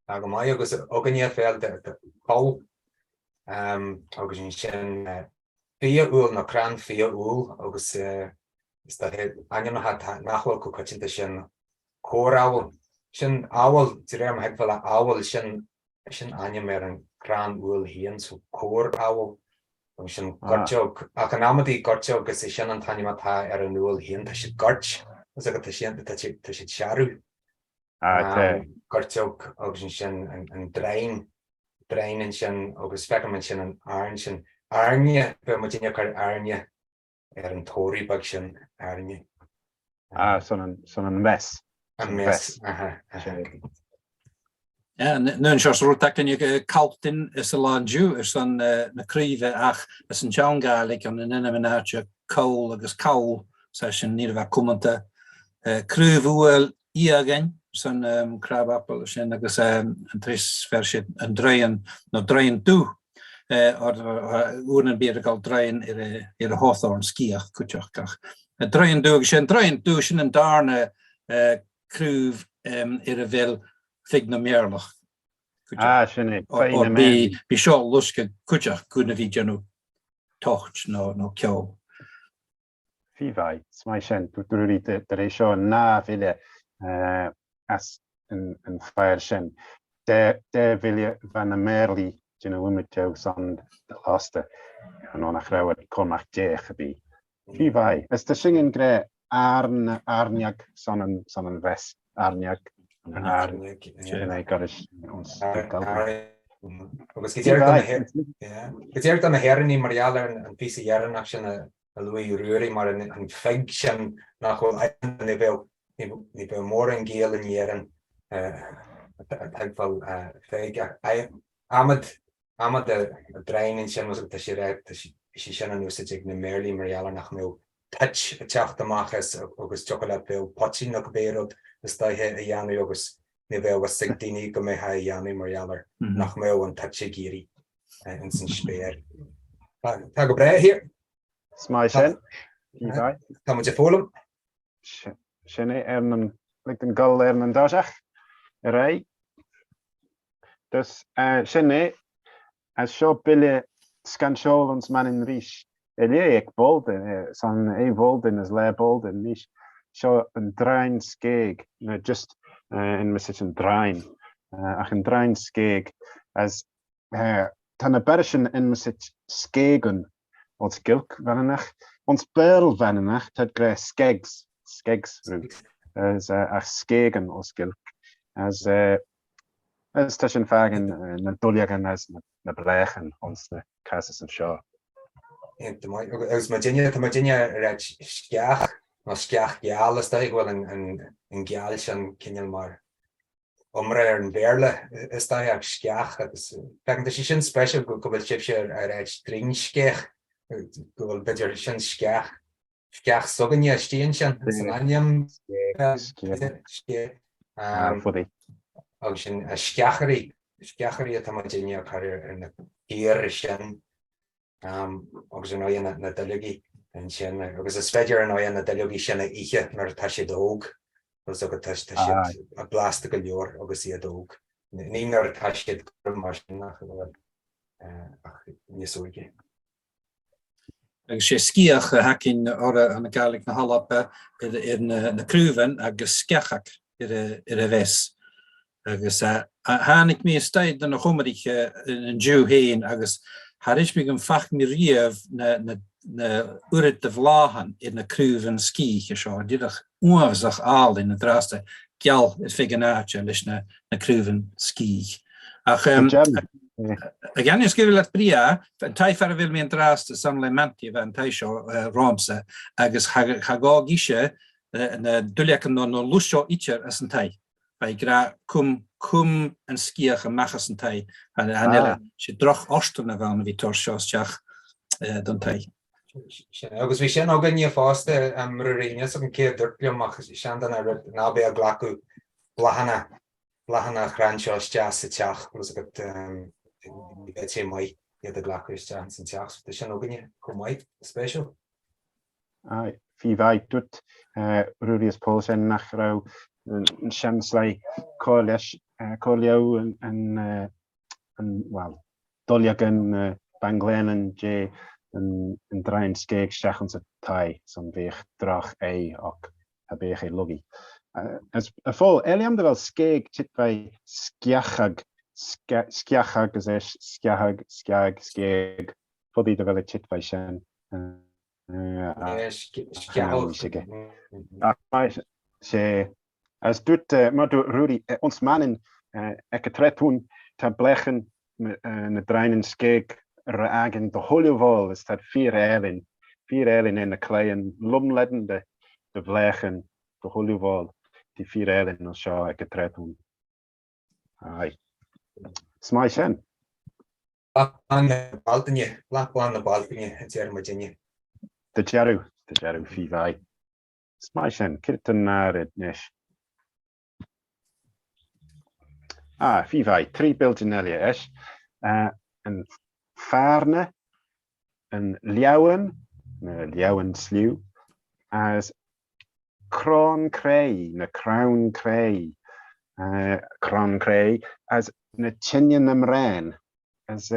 Tá go maith agus againne féil de Paul agus ansin fia úll nó crann fia úll agus is dóiche ainmneacha nach bhfuil chomh coitianta sin corr-abhall. Sin abhall de réir mo thuigbheála abhall sin Sin ainm ar an gcrann úll féin, so corr-abhall, agus sin goirteog. Ach in amantaí goirteog, is é sin an t-ainm atá ar an úll féin, tá siad goirt, is agat, tá siad, tá siad, tá siad searbh. Goirteog agus ansin an draighean, draighean ansin agus feicim ansin an airn sin. Airne, bheadh muidinne ag cur airne ar an toradh beag sin, airne. Ah, san an, san an mess. An mess, aha, aha. Nuair seo rud againne Caltin is a lán Jew ar son na craoibhe ach is an tSean-Ghàidhlig an in ainm an áite Coll agus Coll sa sin ní raibh cumanta. Craobh Uail Fhiagain ar son crab apple sin agus an tris fer siad an draighean nó draighean dubh uair an bíor ag dul draighean ar a hawthorn sciath cuiteach gach. Draighean dubh agus sin draighean dubh sin an darna craobh ar a bhfuil fig na mBéarlach. Ah, sin é. Fig na Bhí bhí seo lusca cuiteach go na bhí déanamh tocht nó nó ceol. Fí mhaith, is maith sin. Dúirt tar éis seo ná bhile as an fear sin. De bhile bheith na mBéarlaí déanamh uimhir san de lasta nó nach raibh Cormac Déach a bhí. Fí mhaith. Is tá sin an gré airn airneag san an san an bhes airneag an airn sin é goris Agus go díreach do na hÉireannaigh mar gheall ar an phíosa dheireanach sin a luaigh Ruairí mar an fig sin nach bhfuil ní bheadh ní bheadh mórán Gael in Éirinn a thuigfeadh fig ach adhmad Adhmad a draighean ansin agus tá sé tá sé sin in úsáid ag na mBéarlaí mar gheall ar nach mbeadh toit ag teacht amach as agus tiocfadh leat bheadh poitín nó cibé rud is dóiche a dhéanamh agus ní bheadh fhios ag daoine go mbeifeá a dhéanamh mar gheall ar nach mbeadh an toit ag éirí ins an spéir. Tá go breá here. Is maith sin. Tá muid ag foghlaim. Sin é ar an lig den gol ar an dtoiseach ar aghaidh. Dus sin é, as seo bille scanseol ons Manainn rís. Ilé ag Bolden, san é Bolden is le Bolden rís. Seo an draighean sceig, nó just in me an draighean, ach an draighean sceig as Tá na beirisin in me scegan ons Gilk Mhanannach, ons Béarl Mhanannach táid gré skegs, skegs rú, as ach scegan os Gilk, as Is tá sin fágann na duilleagan as na bléachan ons na casas anseo. Iontach maith. Agus muidinne, tá muidinne ag ráit sceach nó sceach gheal, is dóigh go bhfuil an geal sin cineál mar. iomrá ar an Bhéarla is dóiche ach sceach agus féachann tá sé sin speisialta go bhfuil sibhse ar áit Droim Sceach go bhfuil b'fhéidir sin sceach sceach s'againne istigh ansin san ainm agus sin sceachairí sceachairí atá muidinne a chur ar na caora sin. agus ar ndóigh na duilleogaí ansin agus is féidir ar ndóigh na duilleogaí sin a ithe nuair atá siad óg agus tá siad blasta go leor agus iad óg. Ní nuair atá siad gorm mar sin ach ach níos óige. Agus sé sgiath a thacainn orra an Gàidhlig na h-Alba ar na crùbhann agus sgeachag ar a bheas. Agus tháinig mé istoigh do na Chomaraighe an Jew féin agus thar éis mé go bhfac mé riamh na na oiread de bhláthann ar na crúibheann scíche seo, díreach uaibhseach álainn na dtrásta geal ar feadh an áite leis na na crúibheann scíth. Ach a gceann is cuimhin leat breá, an t-fear a bhfuil mé an dtrásta san le Manty a bheith an t seo romhamsa agus cha gá ise na duilleaca nó na luis seo itear as an t. Beidh grá cum cum an sciath amach as an tigh an eile. Sé droch fhortain a bhean a bhí tabhairt seo isteach don tigh. Sin é. Agus bhí sin againne fosta, Ruairí, níl 'fhios agam cé a dúirt liom ach seanduine a rud ná bí ag glacadh bláthanna, bláthanna an chrainn seo isteach sa teach, bhfuil 'fhios agat, ní bheadh sé maith iad a ghlacadh isteach ins an teach. So tá sin againne chomh maith. Spéisiúil. Aye, fi mhaith dúirt Ruairí is Pól sin nach raibh an seanslai cur leis, cur leo an, bhuel, duilleagan banglanan dé an draighean scéig isteach insa tigh san bhíodh droch é ach tha bíodh é lugaí. As a Phóil, eile am do bheil scéig tit bheith sceachag, sceachag is é sceachag, sceag, scéig, fudaí do bheil ag tit bheith sin. As dúirt mar dúirt Ruairí ons Mannin ag a tretún tá bléachan na draighean scéig ra againn do thuilleamh is táid fíor álainn, fíor álainn é na claidheann lomleadan de do bhléachan do thuilleamh tí fíor álainn anseo ag a tretún. Aye. Is maith sin. Bláth bán na Bealtaine, Bláth bán na Bealtaine a deir muidinne. Do deireadh, do deireadh, fí mhaith. Is maith sin, céard an náire anois? Ah, fí mhaith, 3 building eile eis. An Fearna, an Leamhan, na Leamhan Sliú, as Crann Cré, na Crann Cré, Crann Cré, as na Tine na mBraon. As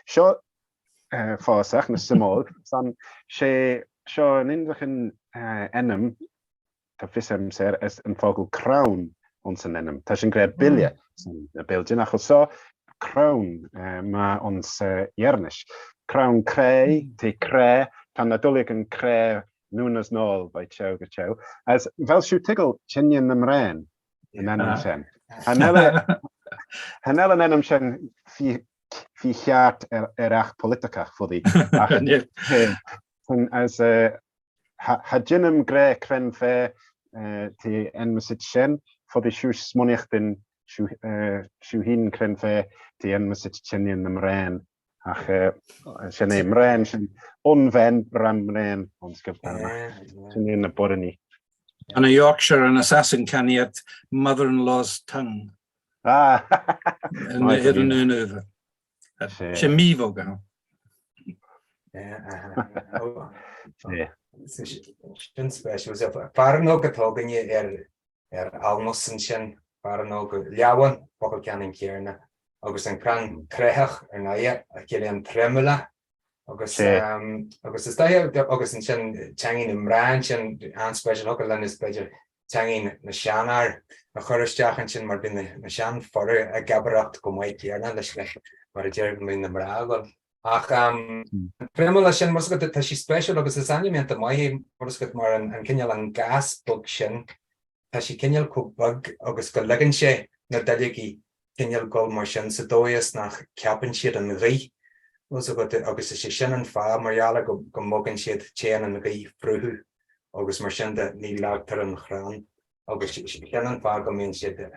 seo fásach na suimeoil, san sé seo an indochan ainm tá fios a'm air as an focal crann ins an ainm. Tá sin gré bille san na building ach so crann ma ons Dhearnais. Crann cré, té cré, tá na duilleog an cré Noon as nall by teo go teo. As bheil siú tuigeal tine na mbraon an ainm sin. Chan eil an ainm sin fí cheart ar each polaiticeach fudaí ach as tha deinim gré crenn fé tí ainm-sit sin fudaí siú smunaíochtain siú hín crenn fé tí ainm-sit tine na mbraon. Ach sin é mbraon, sin ionbhean ram mbraon ón sciobtha. Sin é na boirní. An a Yorkshire an assassin can iad mother-in-law's tongue. Ah! Ar an uaimh. Sé míbhog ann. Sin spéisiúil. Fearnóg atá againne ar ar almos ansin, fearnóg, leamhan, focal ceannann céanna, agus an crann creathach ar ndóighe, a chiallaíonn tremula, agus agus is dóiche, agus ansin teangaidh na mná ansin, an-speisialta, thiocfadh linn is b'fhéidir teangaidh na seanfhear a chur isteach ansin mar bíonn na seanfheara ag gabaireacht chomh maith céanna leis mar a deir bíonn na mná ag dul. Ach an tremula sin, mar tá sé spéisiúil agus is ainm iontach maith é, mar mar an cineál an gas beag sin, tá sé cineál chomh beag agus go ligeann sé na duilleogaí cineál dul mar sin sa dóigh is nach ceapann siad an ghaoth, agus is é sin an fáth mar gheall ar go mbogann siad, téann an ghaoth fríothu agus mar sin de ní leagtar an chrann agus sin an fáth go mbíonn siad.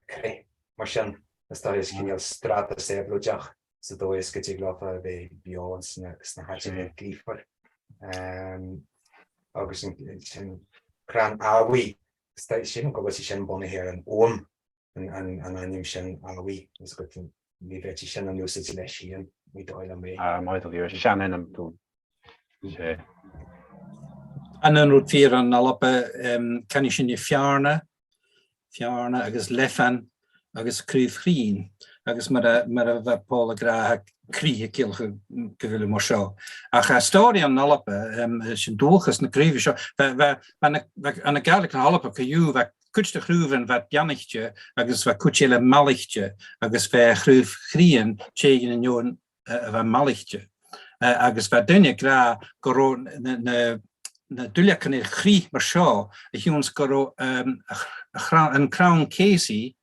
Crith, mar sin, is dóigh is cineál stratas éabhlóideach sa dóigh is go dtig leofa a bheith beo sna háiteanna gaofar. Agus sin crann Eabhaí, sílim go bhfuil sé sin bunaithe ar an ogham, an ainm sin Eabhaí, is go ní bheadh sin in úsáid leis féin, ní dóigh liom é. Ah, maith do leor, sean-ainm. Sé. An an rud fíor an Alba, ceannaigh sin i Fearna, Fearna agus Leifean agus Craobh Chrín agus mar a mar a bheadh Paul ag rá croíthe ciallacha go bhfuil mar seo. Ach story an Alba sin dúchas na craoibhe seo bheadh an Gaelic na hAlba go bheadh cuid de chraoibh bheadh beannachte agus bheadh cuid eile mallachte agus bheadh Craobh Chrín téigin inniu a bheith mallachte agus bheadh duine ag rá go raibh na na duilleacanna ar chrith mar seo a shiúns go raibh an crann céasaidh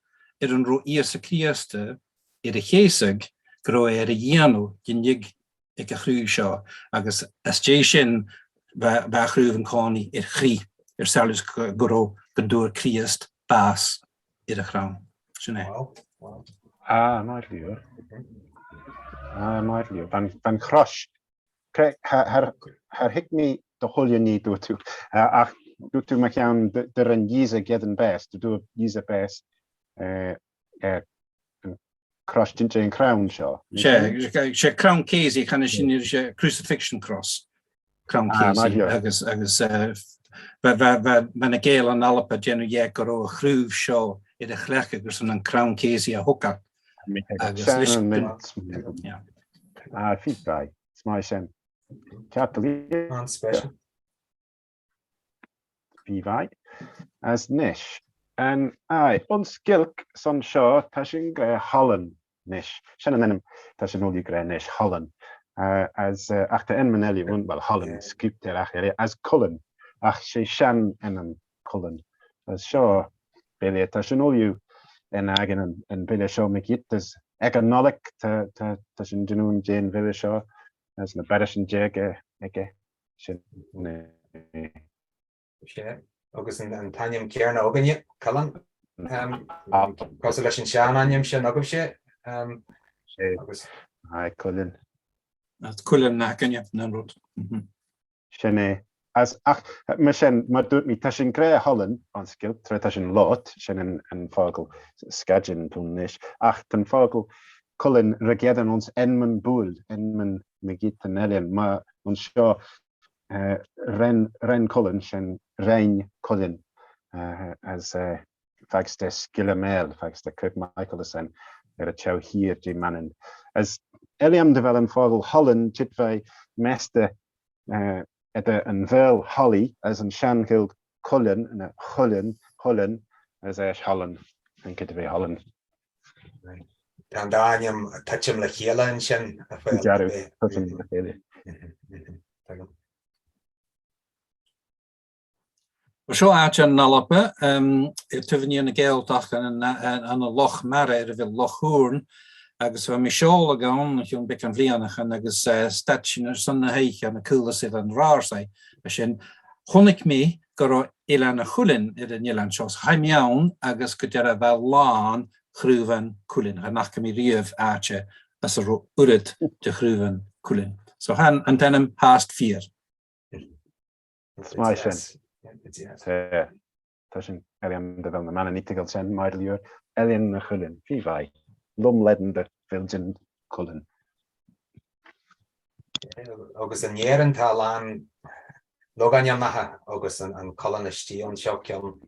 ar an raibh Íosa Críosta ar a chéasadh go raibh é ar a dhéanamh de nigh ag a chraobh seo agus as dé sin bheadh a chraobh an cónaí ar chrith ar samhlaigh go raibh go dtabhair Críost bás ar a chrann. Sin é. Wow. Wow. Ah, maith leor. Ah, maith leor. Van chrois. Har thuig mé do chuile ní dúirt tú. Ach dúirt tú mar cheann de rin Íosa gedan bes, do dúirt Íosa bes ar an crois dint é an crann seo. Sé, sé crann céasaidh chan sin sé crucifixion cross. Crann céasaidh agus agus bheadh na Gaeil in Alba ag déanamh dhe go raibh a chraobh seo ar a chleach agus an crann céasaidh a thugadh agus leis Ah, fi bai. Is maith sin. Ceart go leor. An-special. Fi bai. As anois. An ai, ons Gaelg san seo tá sin go Holland. 'nois. Sin an ainm tá sin uilig ré 'nois, Hollann. As, ach tá ainm eile ann, bhuel, Hollann, scripte ar ach eile, as Cullen, ach sé sean-ainm Cullen. As seo baile, tá sin uilig in againn an, an baile seo McGeet, as ag an Nollaig tá, tá, tá sin déanamh déan bhaile seo, as na beirte sin déag aige, sin é. Sin é. Agus an t-ainm céarna againne, Cuileann. Cosúil leis an sean-ainm sin agaibhse. Agus. Aye, Cuileann. Cuileann againne, an rud. Sin é. As, ach, mar sin, mar dúirt mé, tá sin gré Hollann an scil, tra tá sin lot, sin an, an focal scaidin tú anois, ach tá an focal Cuileann regedan ons enman buail, enman na gítan eile, ma anseo Ren, Ren Culann, sin Rein Cuilinn, as Fagste Scilla Mel, Fagste Kirk Michael is an ar a teabh thiar dé Manann. As Eliam de bheil an focal Hollann titfidh measta idir an bheil Holly as an sean-Ghaeilge Cuileann ina Chuileann, Chuileann, as Eis Hollann, an cuid a bheidh Hollann. Tá an dá ainm ag titim le chéile ansin, a Phaul. Dearbh, titim le chéile. Tuigim. Seo áit an Alba, i taobh na Gaeltachta an Loch Mara ar a bhfuil Loch Thúrn, agus bhí mé seoladh ann chun Bic an Bhlianachan agus stad sin ar son na hoíche na cúla siad an rársaigh sin. Chonaic mé go raibh Oileán a' Chuilinn ar an oileán seo, so chaith mé ann agus go deireadh bheith lán chraobhán cuilinn, cha fhaca mé riamh áite as a raibh oiread de chraobhán cuilinn. So chan an t-ainm theast fíor. Is maith sin. Tá sin Oileán de Bhéal na Manann Itegal sin mar leor Oileán na Chuilinn. Bhí bhai. Lom ledan de Bhildean Cuilinn. Agus in Éirinn tá a lán logainmneacha agus an Cuileann istigh ann. Seo ceann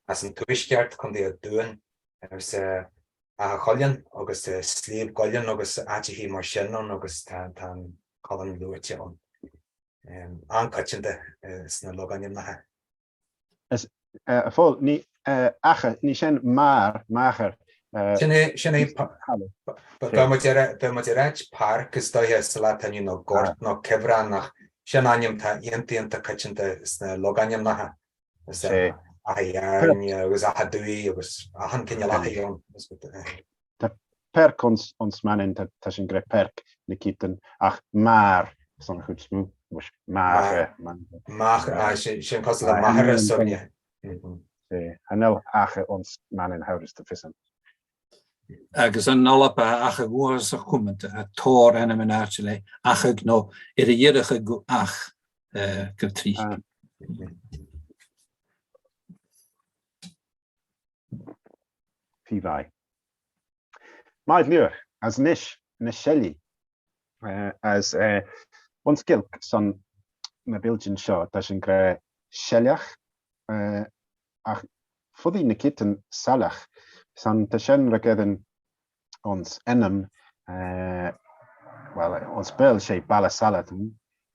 as an Tuaisceart, Contae an Dúin, agus Áth Chuilinn agus Sliabh gCuillinn agus áiteachaí mar sin ann agus tá an Cuileann luaite ann. An-coitianta sna logainmneacha. Is, a Phóil, ní, acha, ní sin mar, máthair. Sin é, sin é, dá mbeadh ar, dá mbeadh ar áit páirc is dóiche sa lá atá inniu nó gort nó cuibhreann ach sin ainm tá iontach iontach coitianta sna logainmneacha. Is é Áth Fhearna agus Áth Dúi agus achan cineál Áthaí ann. Tá perc ons, ons Mannin, tá, tá sin gré perc na cítan, ach mar san chuid smú, muis, mar, Mach, sin cosúil le machaire s'againne. Cha nil Achadh ons Manainn thabhras do fios a'm. Agus an Alba Achadh Uasach Cumanta, a tóir ainm in áit le Achadh nó ar a dheireadh go Ach go trí. Fí bhai. Maith liur, as anois na seilí. As ons Gaelg san na bildean seo tá sin grá seileach ach fudaí na citeann saileach san tá sin ra geibheann ons ainm bhuel ons Béarla sé Baile Salach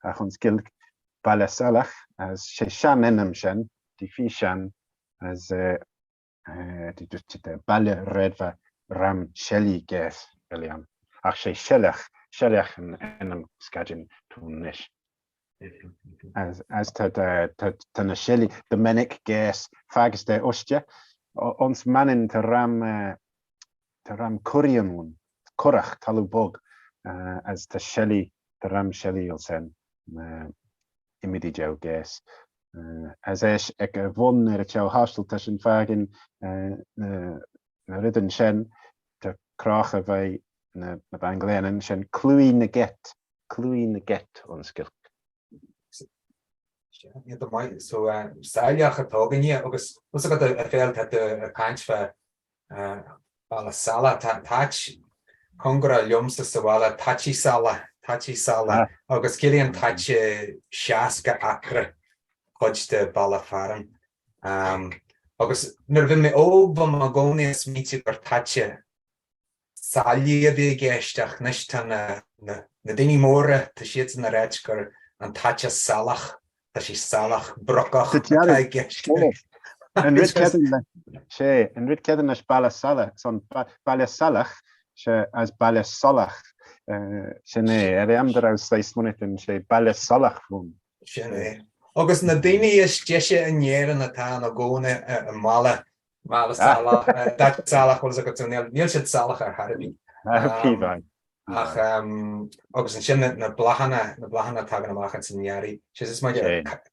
ach ons Gaelg Baile Salach as sé sean ainm sin dí fí sean as baile réadmha ram seilí ges oileán ach sé seileach seileach an ainm scaidin tún anois. As as tá tá na seilí do minic ges fagus de uisce ons Manainn tá ram tá ram curian ann curach talamh bog as tá seilí tá ram seilí ansin imidí deabh ges. As eis ag a bhun ar a teabh thaistil tá sin fágin na rudain sin tá crácha bheidh na na bangléanan sin clúi na gcet clúi na gcet ón scilc. Iad maith so saileach atá againne agus fhios agat a Phaul tá tú ag caint fá Baile Salach tá áit cóngarach liomsa sa bhaile Taití Salach Taití Salach agus ciallaíonn Taití 60 acra cuid de baile fearainn. Agus nuair a bhí mé óg bhí mé i gcónaí ag smaointiú gur Taití Sailí a bhí i gceist ach anois tá na na daoine móra tá siadsan ag ráit gur an Taití Salach Tá sé salach brocach atá i gceist. An rud céadna sé an rud céadna leis Baile Salach san Baile Salach sé as Baile Salach sin é ar am do raibh saghas smaoineamh sé Baile Salach fún. Sin é. Agus na daoine is deise in Éirinn atá ina gcónaí i mBaile Baile Salach Salach bhfuil agat níl siad salach ar chor ar bith. Ach agus ansin na bláthanna, na bláthanna a tagann amach ins an earraigh, sé is maith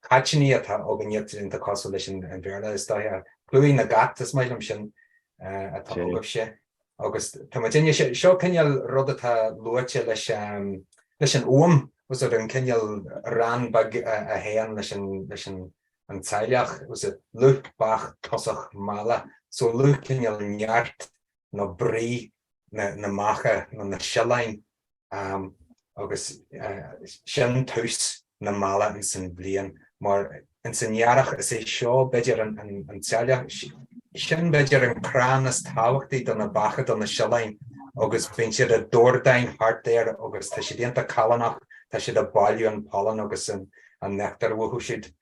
caitíní atá againne iontach cosúil leis an Bhéarla is dóiche. Clúmhaigh na gCat is maith liom sin atá agaibhse. Agus tá muid inne, seo cineál rud atá luaite leis leis an fhuaim, was it an cineál rann beag a théann leis an leis an an tsaileach, was it lúth bach tosach meala, so lúth cineál neart nó brí na mbeacha nó na sileáin agus sin tús na meala ins an bhliain mar ins an earrach is é seo b'fhéidir an tsaileach, sin b'fhéidir an crann is tábhachtaí do na beacha, do na sileáin agus bíonn siad ag dordáin thart air agus tá siad iontach callánach, tá siad ag bailiú an pollen agus an neachtar uathu siúd.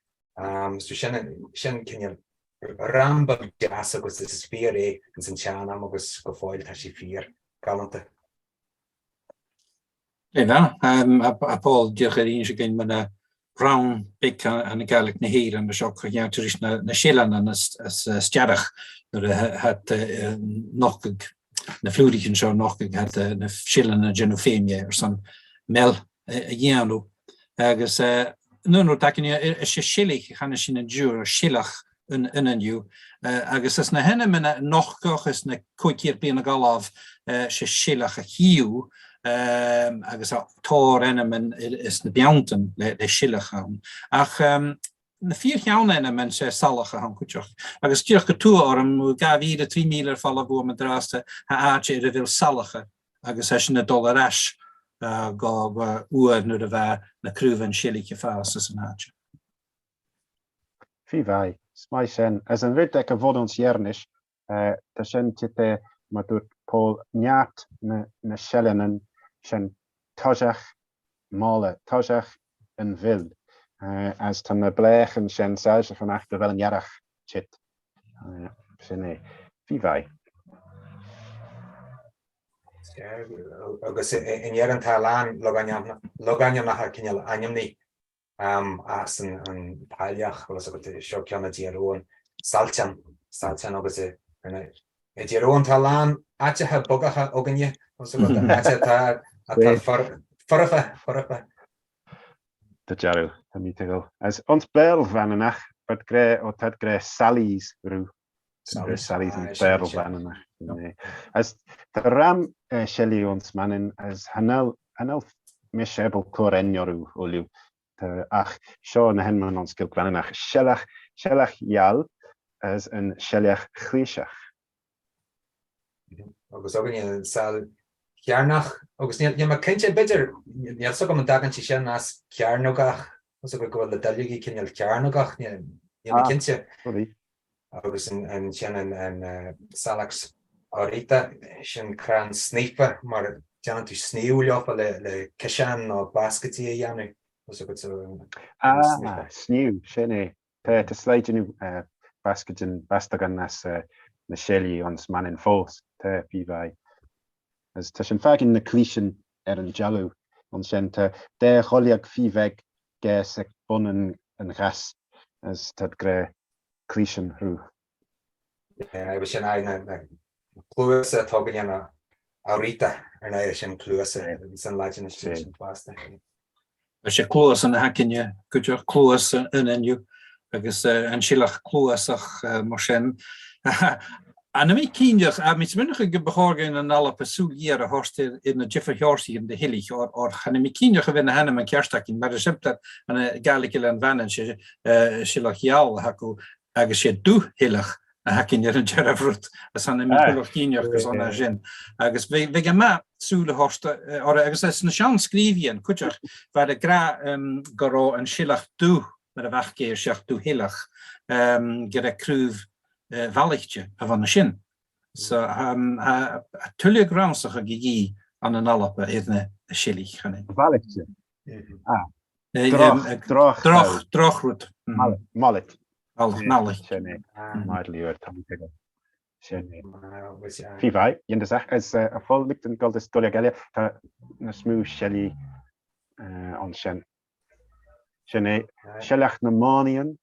So sin, sin cineál Rann beag deas agus is fíor é ins an tsean-am agus go fóill tá sé fíor galánta. Ina, a Paul, díreach ar inse againn mana rann beag an Gaelic na hÉireann a seo cheann tar éis na seileanna na stearach nuair a hat nochtadh na flúirigh anseo nochtadh hat na seileanna déanamh féinne ar son mel a dhéanamh agus nuair nuair tacaíonn is sé sileach cheana sin an dúr sileach ionann agus is na hainmneanna nochtach is na 500 bliain a gabháil sé sileach a chíú agus a tóir ainm is na beanntan le sileach ann ach na fíor-shean-ainm sé salach a thángcuiteach agus díreach go tua orm 2000 3000 ar folamh uaim an drásta a áit ar a bhfuil salacha agus é sin ag dul ar ais go uair nuair a bheadh na crúbha sileach ag fás as an áit. Fí bhaith, is maith sin. As an rud ag a bhun ons Dheirnis, tá sin tite mar dúirt Pól, neart na na seileannan sin toiseach mála, toiseach an mhil, as tá na bléach ansin soilseach amach do bheil an earrach tit. Sin é. Fí bhaith. Agus in Éirinn tá a lán logainmneacha cineál ainmnithe as an tsailleach agus seo ceann i dTír Eoghain, Sailteán, Sailteán agus i dTír Eoghain tá a lán áiteacha bogacha againne, áit atá foirfe, foirfe. Tá dearúd, tá mí ag dul. As ons Béal Mhanannach. But gré ó tad gré Sally's rú. Sally's an Béarla Mhanannach. As tá ram seilí ons Manainn as hanel hanel mis ebel cor enioru oliw. Ach seo na henman ons Gilg Mhanannach. Seileach seileach gheal as an seileach chliseach. Agus againne an sail chearnach agus níl mé cinnte, b'fhéidir, níl fhios agam an dtagann sé sin as cearnógach, fhios agat go bhfuil na duilleogaí cineál cearnógach, níl mé cinnte. Agus ansin an Salix aurita, sin crann snaofa mar déanann tú sníomh leofa le ciseáin nó bascaeidí a dhéanamh, fhios agat so. Ah, sníomh, sin é. Tá tá slaideanna bascaeidin bastagan as na seilí ons Manainn fós. Tá fí mhaith. As tá sin fágann na clísean ar an dealbh ansin. Tá dé dhuilleog fí bheag ges ag bun an an ghas as tá gré clísean rú. Agus sin aghaidh na cluasa atá againne na aurita ar ndóigh sin cluasa san Laidin is sin fosta. Tá sé cluas ina haicne, go cluas in inniu agus an sileach cluasach mar sin. Ana mí cinneach, a mí sminneach go ba chóir go an alpa súil ghéar a thabhairt ar na difear de thuillich or chan mí cinneach a bheith na hainm an ceart acu mar is simplí an Gaelic an bhean sé sileach gheal acu agus sé dúshileach a thacaíonn ar an deireadh rud as an mí cíneach agus an sin. Agus bheidh an maith súil a thabhairt orthu agus sna sean-scríbhinn cuideach bheadh a gra go raibh an sileach dubh mar a bheadh géar seach dúshileach go raibh crúibh mhallachte a bhun sin. So tá tuilleadh gramsach ag í an an alpa ar na siligh cheana. Mhallachte. Ah. Droch, droch, droch, drochrud. Mallet. Mallet. Sin é. Maidliúir tá mé Sin é. Fí bhai, dhéanta as a fol licton gol is dul eile tá na smú seilí ansin. Sin é. Seileach na mánion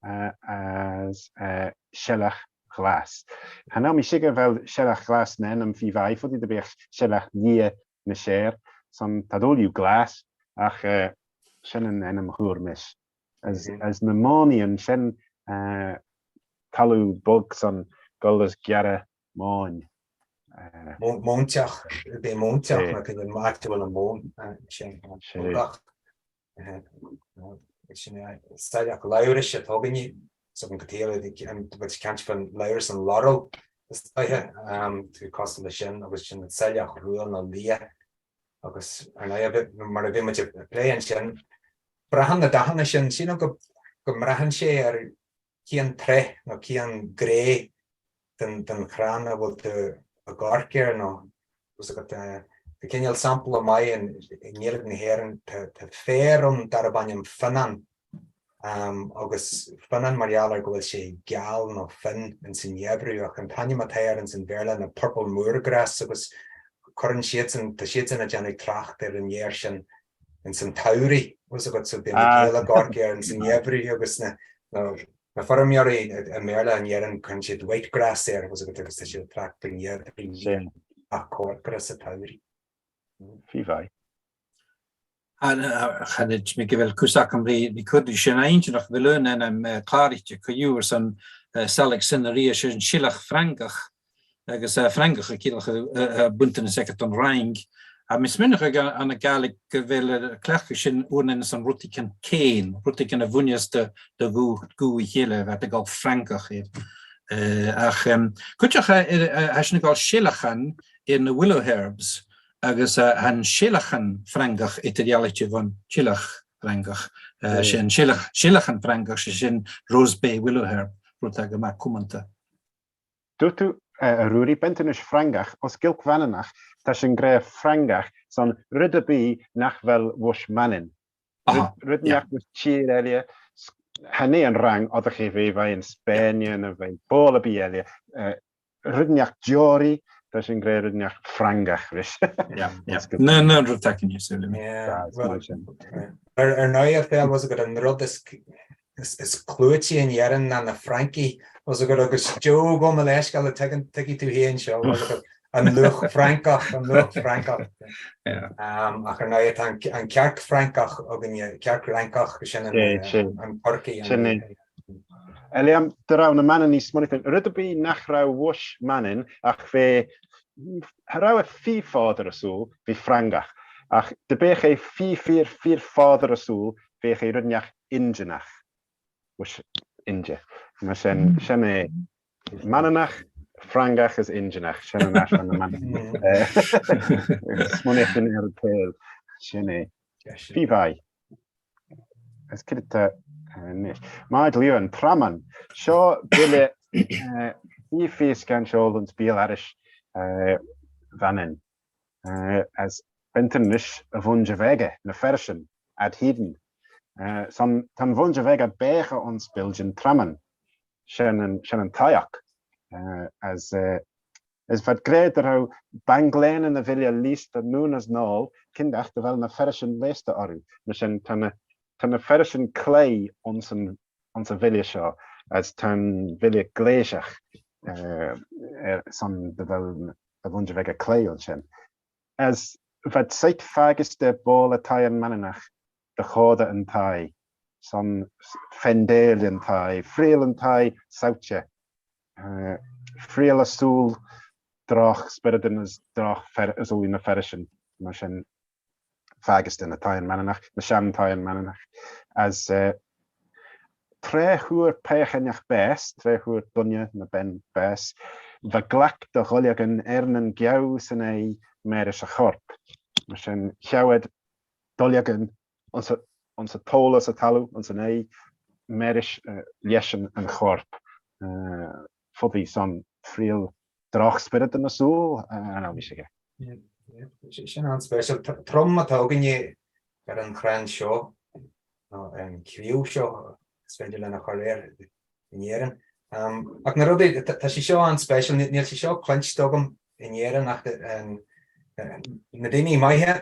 as seileach ghlas. Chan eil mi siga bheil seileach ghlas na enam fí bhai, fud iad a bheadh seileach liath na séir, san tá dóiliú glas, ach sin an enam thuar mis. As, as na mánion sin talamh bog san gol is gearra máin. Móinteach, b'é móinteach mar go bhfuil áit a bhfuil an mhóin sin bogach. Sin é saileach labhrais atá againne so an taobh an bhfuil caint fan labhras an laurel is dóiche tú cosúil leis sin agus sin an saileach rua nó liath agus ar ndóigh mar a bhí muid ag plé ansin braitheann na dathanna sin sílim go go mbraitheann sé ar cén tréith nó cén gné den chrann a bhfuil tú ag amharc air nó tá fhios agat tá cineál sampla maith i nGaeilge na hÉireann tá féar ann darb ainm fionnán agus fionnán mar gheall ar go bhfuil sé geal nó fionn ins an gheimhreadh ach an t-ainm atá air ins an Bhéarla ná purple moor grass agus cuireann siadsan tá siadsan ag déanamh trácht ar an fhéar sin ins an tsamhraidh, tá fhios agat, so bíonn na Gaeil ag amharc air ins an ngeimhreadh agus na na feirmeoirí i mBéarla in Éirinn cuireann siad white grass air, tá fhios agat, agus tá siad ag trácht faoin ngeimhreadh ach corcra sa tsamhraidh. Fí mhaith. Chan mé go bhfuil cúis agam bhí cuid sin ainteanach bhí lún in am cláraithe cuiú ar son Salix cinerea sin sileach Frangach agus Frangach a ciallacha buntanas aici don Fhrainc. A mis minic ag an Gàidhlig go bhfuil a cleachtadh sin uair san rud éicint céin, rud éicint a bhaineas de ghuth a chéile a bheith ag dul Francach air. Ach cuideachta tá sin ag dul sileachan ar na willow herbs agus an sileachan Frangach idirdhealaithe bhun sileach Frangach. Sin sileachan Frangach, sé sin rosebay willow herb, rud atá go maith cumanta. Dúirt tú, a Ruairí, Bentanois Frangach, os Gilc Mhanannach, tá sin gré Frangach san rud a bí nach bhfuil bhus Manainn. Rud nach bhfuil tír eile, chan é an rang odach é bheith bheith in Spáinne nó bheith ball a bí eile. Rud nach deoraí, tá sin gré rud nach Frangach ris. No, no, rud tacaíonn Ar ndóigh, a Phaul, was agat an rud is Is clúití in Éirinn ná na Francaigh, tá fhios agat, agus Joe gabh mo leithscéal, tuigfidh tú féin seo, tá fhios agat, an luch Francach, an luch Francach. Ach ar ndóigh tá an cearc Francach againne, cearc Fhrancach, sin an turcaí. Sin é. Liam, do raibh na Manannaigh smoineachtain, rud ar bith nach raibh bhuis Manainn ach bhí, cha raibh a fí-fhádar a súil, bhí Frangach. Ach do b'eadh é fí-fhíor-fhíor-fhádar a súil, bheadh é rud-neach Indianach. Bhuis India. Mar sin, sin é. Manannach, Frangach is Indianach, sin an áit na Manannaigh. Smoineachtain ar an tsaol. Sin é. Fí-mhaith. Is cad atá anois? Maid liú an Traman. Seo bille fí-fhíor-sceanseol an Spiel Aris Mhanainn. As Benton anois a bhunja bheaga, na Fersen, ad Heiden. San tá an bhunja bheaga bécha ons Bilgin Traman. Sin an sin an tadhach. As is bhead gréad do raibh bangléana na bhfile líosta noon as nall, cinndeach do bheil na Fersen léasta orthu. Mar sin tá na tá na Fersen claí ons an ons an bhfile seo as tá an bhfile gléiseach ar son do bheil a bhunja bheaga claí ansin. As bhead seit fagiste ball a taigh an Manannach do chóda an taigh, son fendéil an taigh, friel an taigh sauite, friel a súl droch spioradan is droch súilí na feiresin, mar sin fagiste na taigh an Manannach, na sean taigh an Manannach, as tré thuar péachanneach bés, tré thuar duine na ben bés, bha glac do dhoileagan ar nan geabh san é méiris a chorp, mar sin cheabhad doileagan ansa tóla sa talamh, ansa é méiris leis an chorp, fudaí san friel droch-spiorad na súl, an bhí sé aige. Sin an-speisial. Trom atá againne ar an chrann seo, nó ar an chraobh seo, is féidir linn a chur air in Éirinn. Ach na rudaí, tá sé seo an-speisial, níl sé seo cluinte agam in Éirinn ach na daoine maithe,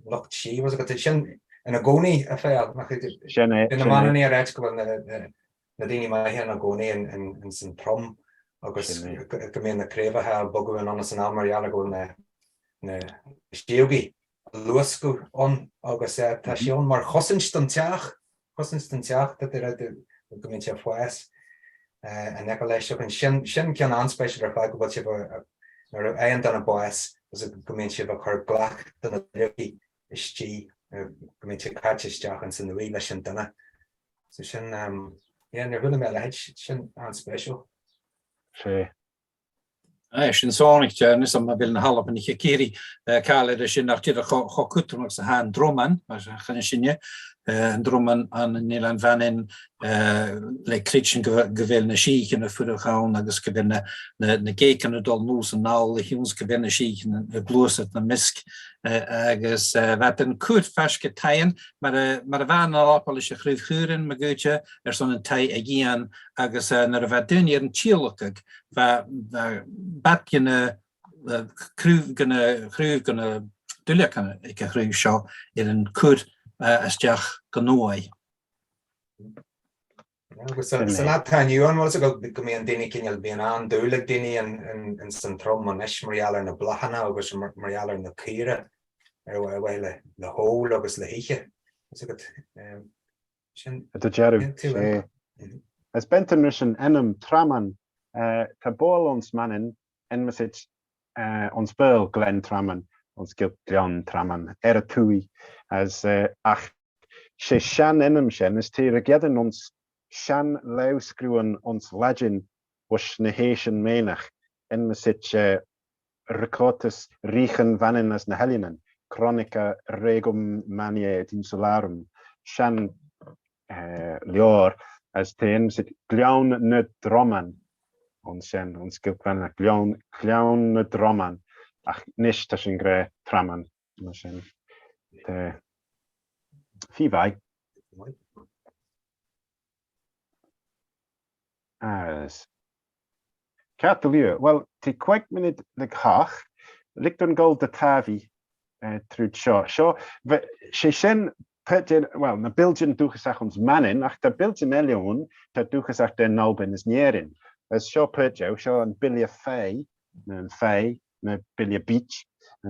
lucht sí, bhfuil a fhios agat, sin ina gcónaí a Pheil, nach Sin é, na sin é. Manannaigh ag ráit go bhfuil na daoine maithe ina gcónaí ins an trom agus Sin é. go mbíonn na craobhacha ag bogadh anonn is anall mar gheall ar go bhfuil na na síogaí ag luascadh ann agus tá sé ann mar chosaint don teach, chosaint don teach, tá go mbíonn sé ag fás in aice leis agus sin sin ceann an-speisialta ar fad go bhfuil sibh a nuair a fhaigheann duine bás agus go mbíonn sibh ag cur glac de na duilleogaí istigh go mbíonn sé caite isteach ins an uaigh leis an duine. So sin yeah níor chuala mé a leithéid sin an-speisial. Sé. Aye, sin sónaichte, anois an bhfuil na hAlbanaigh ag iarraidh cáil air sin ach díreach chomh cútram agus atá an droman, mar a chinneadh sinne, an droman an Oileán Mhanainn le creid sin go bhfuil na sícheanna fuireach ann agus go bhfuil na géiceanna ag dul anuas anall a thionns go bhfuil na sícheanna ag gluaiseacht na misc agus bheadh an cúirt faisce tadhain mar a mar a bheadh an Albain leis a chraobh Chúrainn, Maguite, ar son an tadh ag Ian agus nuair a bheadh daoine ar an tíolacadh Bheadh bat de na craobh de na craobh de na duilleacanna ag an chraobh seo ar an cur isteach go n-uaigh. Agus sa lá atá inniu ann, bhfuil a fhios agat go mbíonn daoine cineál, bíonn an-dúil ag daoine ins an trom anois mar gheall ar na bláthanna agus mar gheall ar na caora ar mhaithe le hól agus le hithe. Bhfuil a fhios agat. Sin Do deireadh sé. As bentan ris an enam Traman tá ball ons Manainn enmasit ons Beul Glen Traman ons Gilp Gleann Traman ar a tuaidh as ach sé sean enam sin is té regedan ons sean lamhscrúan ons Laidin bhus na héisean Ménach enmasit Ricotus Ríchan Mhanainn as na hEileanan, Chronica Regum Manniae et Insularum, sean leabhar as téann siad Gleann na Droman ansin, ón Sgilt Mhanannach, Gleann, Gleann na Droman, ach anois tá sin gré Traman, mar sin de. Fí mhaith. As. Ceart go leor. Bhuel, tá cuig muinead le cách. Lig don gol do taibhí trúd seo. Seo, sé sin, bhuel, na Bilgin dúchasach ons Manainn, ach tá Bilgin eile ann, tá dúchasach den Albain is nÉirinn. Is seo pöit seo an bille fé, nó an fé, nó bille beach.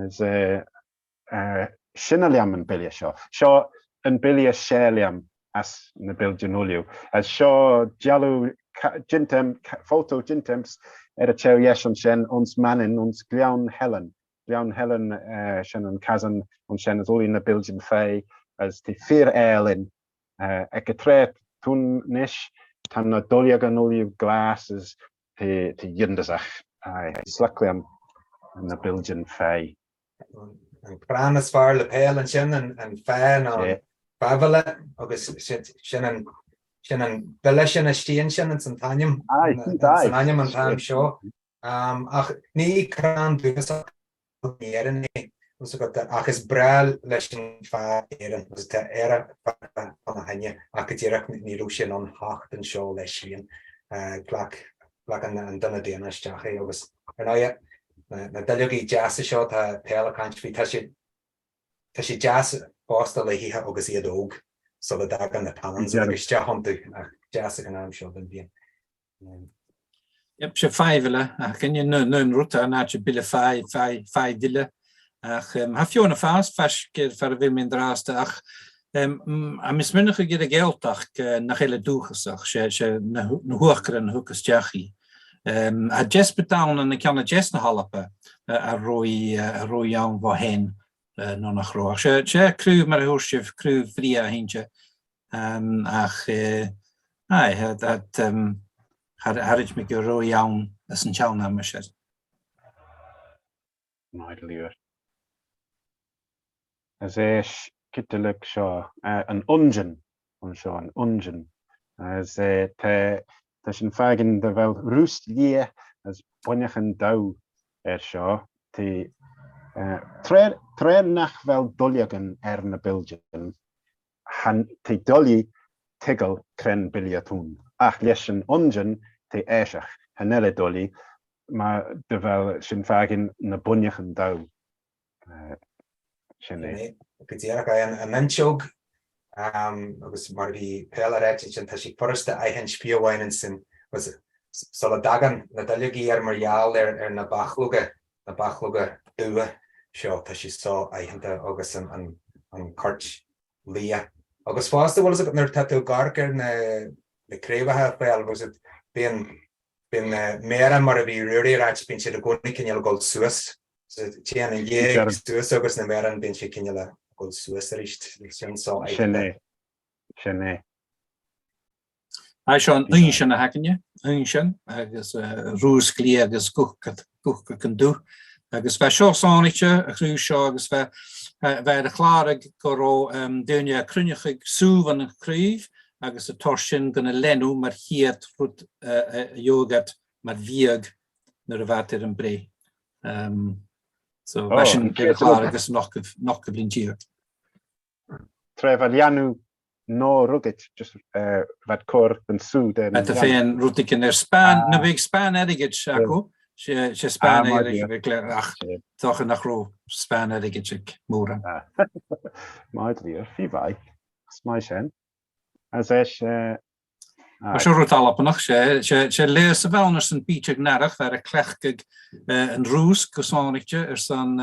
Is sin a liam an bille seo. Seo an bille sé liam. As na Bildean Uladh. As seo dealbh Jintem, photo Jintems ar a taobh dheis ansin, ons Manainn, ons Gleann Helen. Gleann Helen, sin an casan ansin as Uladh na Bildean fé, as taobh fíor álainn. Ag a tráth tún anois, tá na duilleoga Uladh glas as taobh iontasach. Slaclaim na Bildean fé. An crann is fearr le peil ansin, an feá nó an feábhile agus sin an sin an bile sin istigh ansin ins an t-ainm, san ainm an t-am seo. Ach ní crann dúchasach in Éirinn é, ach is breá leis an feá Éirinn agus tá Éire fágtha fána choinne ach go díreach ní raibh sé in ann theacht anseo leis féin. Ghlac Ghlac an duine daonna isteach é agus, ar ndóighe, na duilleogaí deasa seo atá Paul ag caint faoi, tá siad, tá siad deas fosta le hithe agus iad óg sula dtagann na tannins uilig isteach iontu, ach deas ag an am seo den bhliain. Yep, sé feadhbhile ach inniu nó an rud an áit bile feadh, feadh, feadhbhile ach tha fiona fás feiscir far a bhfuil mé drásta ach A mis minic ag iarraidh Gaeltacht nach eile dúchasach, sé sé na huachtaráin a thug isteach í. A despite ann an ceann a des na hAlpa a raibh a raibh ann bho fhéin nó nach raibh. Ach sé sé craobh mar a thuar sibh, craobh bhria a shínte. Ach aye, thaird mé go raibh ann as an teann ama sin. Maidhc As éis citealach seo, an ionjin anseo, an ionjin. As tá, tá sin fágann de bheil rús liath as buinneachan damh air seo. Tá, tréir, tréir nach bheil duilleagan ar na bildean, chan, tá doiligh tuigeal crenn bile tún. Ach leis an ionjin tá eiseach, chan eile doiligh, mar de bheil sin fágann na buinneachan damh. Sin é. Go díreach, an fhuinseog agus mar a bhí Paul a ráit ansin, tá sé furasta a aithint fiú amháin ansin sula dtagann na duilleogaí air mar gheall ar na bachlóga, na bachlóga dubha seo, tá sé so-aitheanta agus an coirt liath. Agus fosta, bhfuil fhios agat, nuair atá tú ag amharc ar na craobhacha, Paul, bíonn bíonn na méara mar a bhí Ruairí a ráit, bíonn siad i gcónaí cineál ag dul suas. So téann an ghéag suas agus na méaráin bíonn sé cineál ag dul suas arís. Sin so Sin é. Sin é. Aye seo an uinseann a thacainne, uinseann agus rúsc liath agus guthach an dúch. Agus bheith seo sáinnite, a chriú seo agus bheith bheith ar a chlár ag go raibh daoine ag cruinneach ag súmh an chraoibh agus a tor sin gona lenú mar chéad rud a gheobhadh mar bhiadh nuair a bheadh ar an bpré. So bheith sin ar a chlár agus noch go bhliain tír. Treibh a leanadh ná rugait just bheith cur den sú den Bheith féin rud éigin ar spean, nó bheadh spean airgid acu, sé spean airgid ach dócha nach raibh spean airgid ag mórán. Maith liar, fí mhaith. Is maith sin. As é sé Tá seo rud Albanach, sé sé léas a bheann arsa an bíteag narach fear a cleachtaidh an rúsc go sáinnte arsa an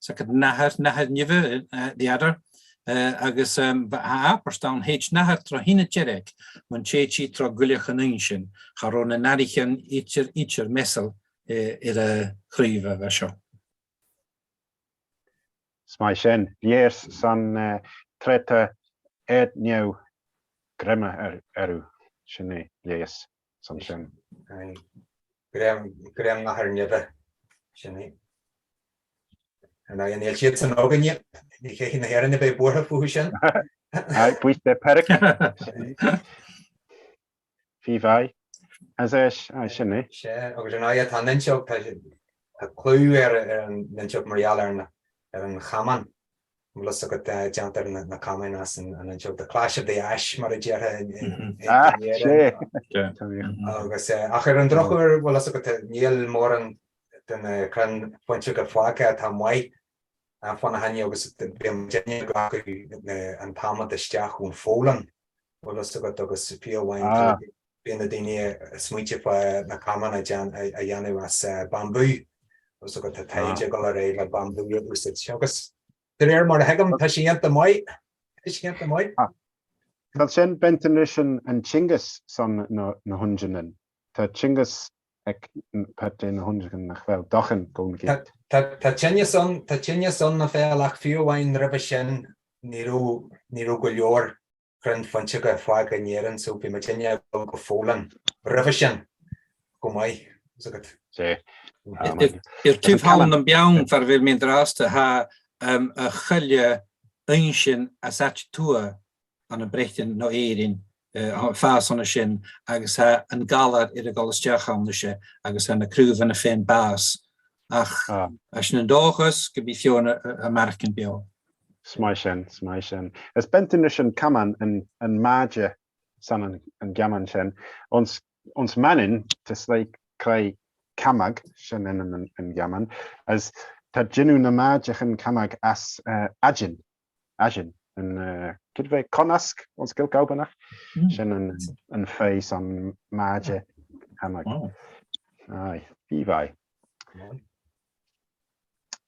sacair nathair, nathair nimhe, the adder, agus a apairt ann théid nathair tráth thine deireadh mun téití tráth goilleach an uain sin, cha raibh na nairíchean ítear ítear mesal ar a chraobh a bheith seo. Is maith sin. Léas san tréta airneamh greime orthu. Sin é léas san sin. Greim, greim nathair nimhe. Sin é. Ar ndóigh, níl siadsan againne. Ní chaithfidh na hÉireann a bheith buartha fúthu sin. Aye, buíte peiric. Fí mhaith. As é, aye, sin é. Sea, agus ar ndóigh, tá an fhuinseog, tá, tá clú ar an fhuinseog mar gheall ar an, ar an chamán. An bhfuil fhios agat, déantar na, na camáin as an, an fhuinseog, the clash of the ash mar a déarfá in, in, in Ah, Éirinn. sea. Agus, ach ar an drochuair, bhfuil fhios agat, níl mórán de na crainn fuinseoga fágtha atá maith fána choinne agus bíonn muidinne ag glacadh an t-adhmad isteach ón Pholainn, bhfuil fhios agat, agus fiú amháin bíonn na daoine ag smaointeamh fá na camáin a dhéanamh as bambú, bhfuil fhios agat, tá taighde ag dul ar aghaidh le bambú a úsáid agus de réir mar a thuigim tá sé iontach maith, tá sé iontach maith. Tá sin bent anois an tingeas san na hunginan. Tá tingeas ag pet na hunginan nach bhfuil dochan go gcéad. Tá tinneas ann, tá tinneas ann na féil ach fiú amháin roimhe sin ní raibh, ní raibh go leor crainn fuinseoige fágtha in Éirinn so bhí muidinne ag dul go Folláin roimhe sin chomh maith, is agat. Sea. Ar taobh thall na mbeann far a bhfuil mé drasta thá a chuile uinsinn as ait tua an an Breichtain nó Éirinn fás ann sin agus thá an galar ar ag dul isteach ann anois agus thá na craobhanna fén bás ach sin an dóchas go bí Fiona a maireachtaint beo. 'S maith sin, 's maith sin. Is bent anois an camán, an maide san an gceamán sin. Ons, ons Manainn, tá slí cré camag, sin ainm an gheamáin, as tá déanamh na maideachan camag as aigin, aigin, an, cad bheith, conasc ons Gaeilge Albanach, sin an, an fé san maide camag. Aye, bhí bhai.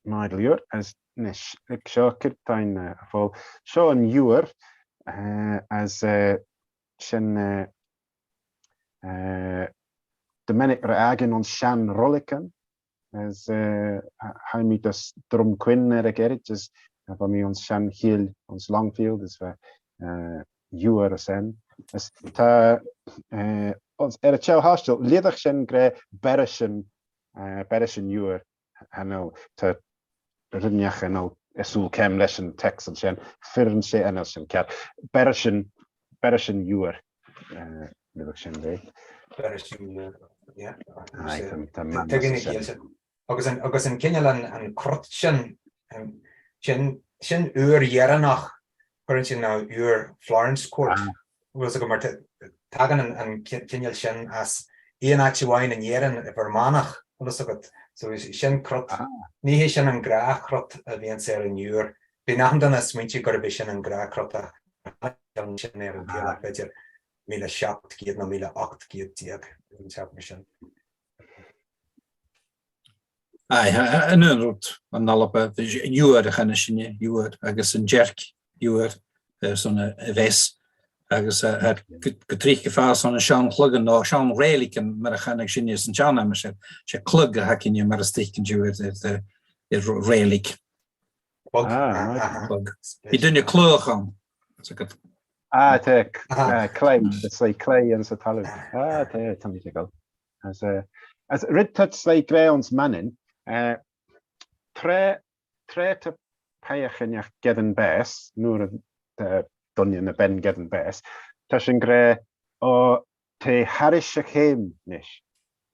Maith go leor, as anois, ag seo, cad tá in a fáil? Seo an Iúr, as sin Dominic Reagan ón sean roileacan, as tháimid as Droim Cuinn ar a geirid, as bha mé ón sean chill ons Longfield, as bha Iúr as en. As tá ar a tseó thaistil, liadach sin gré beireadh Beiris an Iúir nó tá rinneach nó is súil cem leis an text ansin, fireann sé an sin ceart. Beiris an Beiris an Iúir rud sin é. Beiris an Iúir, yeah. Tuigeann na ciall sin. Agus an agus an cineál an an crut sin sin sin iúr dheireanach cuireann sin ná iúr Florence Court. Bhfuil fhios agam mar tagann an cineál sin as aon áit amháin in Éirinn, i bhFear Manach, bhfuil fhios agat. So sin crut, ní hé sin an gnáthchrut a bhíonns ar an iúr. Bíonn achan duine ag smaointiú gurb é sin an gnáthchrut ach tháinig sin ar an tsaol b'fhéidir 1700 nó 1800 an teach mar sin. Aye, an an rud, an Alba, iúr a chan sinne, iúr, agus an deirc, iúr, ar son a bheas, agus go tríocha go fearr son an sean chloigeann, nó sean réilicean mar a chonaic sinne san tsean-am, sé clog a thacainne mar a sticeann tú ar ar réilic. Clog. Clog. Bhí duine clóch ann. Ah, tá clay, it's like clay in sa talamh. Ah, tá, tá mé ag dul. As as rid tut slé gré ons Mannin, tre tre ta paeachinneach gedan bes, nuair a dunne na ben gedan bes, tá sin gré ó té thairis a chéim nis,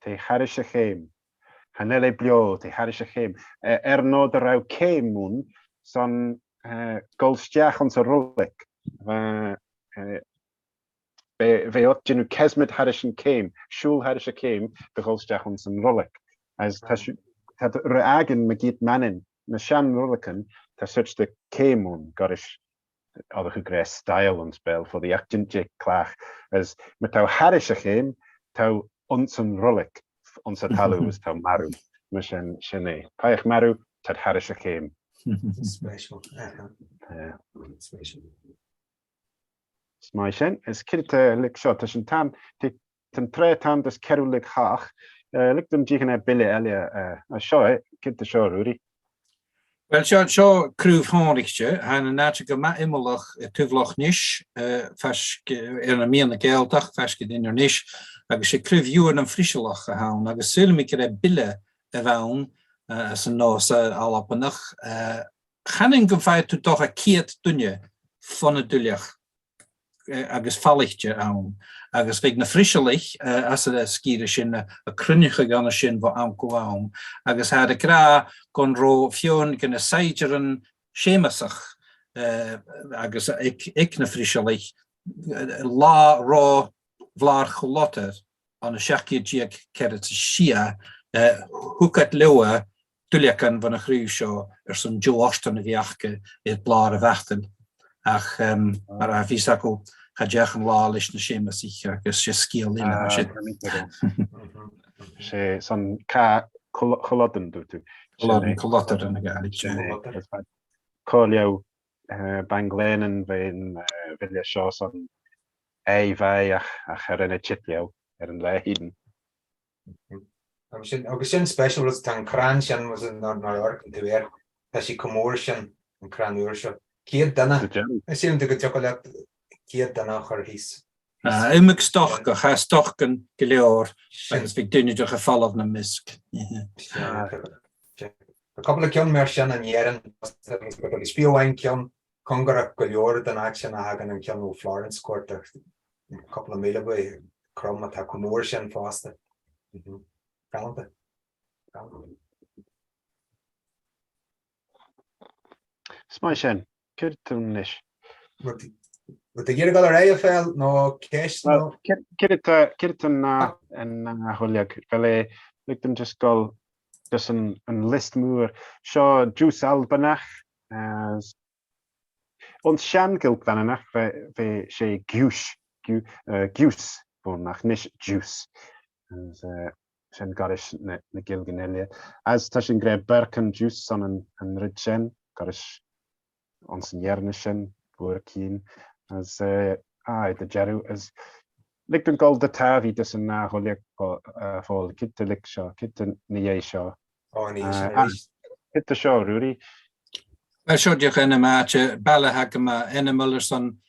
té thairis a chéim, chan eil é bleo, té thairis a chéim, ar nod a raibh céim un san gul steach ons a roilic, Bheadh ort déanamh cesmaid thairis an céim, siúl thairis a céim do dhul isteach ins an roilic. As tá tá re againn ma giat Manainn, na sean roiliceann, tá such de céim ann goris odach u gré style ons bel fo the ach dint clach. As ma tá thairis a chéim, tá ons an roilic, ons a talamh is tá marú. Mar sin, sin é. Paidhach marú, tá thairis a chéim. Special. Special. Is maith sin. Is cinnte lig seo, tá sin tan, tá an tré tan dus ceiriú lig chách. Lig dom dícheann é bille eile a seo é, cinnte seo Ruairí. Bhuel, seo, seo craobh tháinigte, tháin an áit go maith imeallach i Taobh Loch Nis, faisc, ar na Míonna Gaeltach, faisc in Inner Nis, agus sé craobh Iúr nan Frisealach a thann, agus sílimid go raibh bille a bheann as an nós Albanach, Chanann go bhfaighidh tú dócha 100 duine fona duilleach agus fallaichte ann, agus bheidh na Frisealaigh as a scíre sin a cruinneochaidh ann sin bho am go am, agus tháid ag rá gon raibh Fionn go na saighdiúirean Séamasach agus ic na Frisealaigh lá ro bhlár Chúil Lotair an 17 ceithre sia thugat leo Duilleacán bhun a chraobh seo ar son Joe Ashton a bhí aca ar blár a bheachtain ach mar a bhíos acu cha dteach an lá leis na Séamasaigh agus sé scéal eile é sin. Sé san ca Culloden dúirt tú. Culloden, Culloden an Gàidhlig. Sin é. Cá leo Banglanen bheinn bhile seo san. Aye bheidh ach ach ar ina tit leo ar an lá hídin. Agus sin special rud tá an crann sin was nuair a amharcann tú air tá sé chomh mór sin an crann úr seo. Céad duine sílim tú go dtiocfadh leat 100 duine a chur thíos. Imigh stoc go cha stocan go leor agus bhí duine de folamh na misc. Tá cúpla ceann mar sin in Éirinn agus fiú amháin ceann cóngarach go leor don áit sin a thagann an ceann ó Florence Court ach cúpla míle uaidh, crom atá chomh mór sin fosta. Galánta. Galánta. Is maith sin. Céard atá anois? Bhfuil tú ag iarraidh dul ar aghaidh, a Phil, nó ceist nó? Céard atá céard atá na dhuilleog? Bhuel é, lig dom just dul just an list mór. Seo Giús Albanach. Ón sean-Ghilg Mhanannach bhí sé giúis, giús, nach anois juice. Sin gairis na Gilgeann eile. As tá sin gré Birkin juice son an rud sin, gairis ansan dheireanach sin, buaircín. As aye, do deireadh as lig don gol do tábhaí dus an ná dhuilleog fóill, cid lig seo, cid na dhéidh seo. Ó, ní sin arís. Cid tá seo, Ruairí? Bhuel, seo deoch ainm áite, baile agam ainm ar son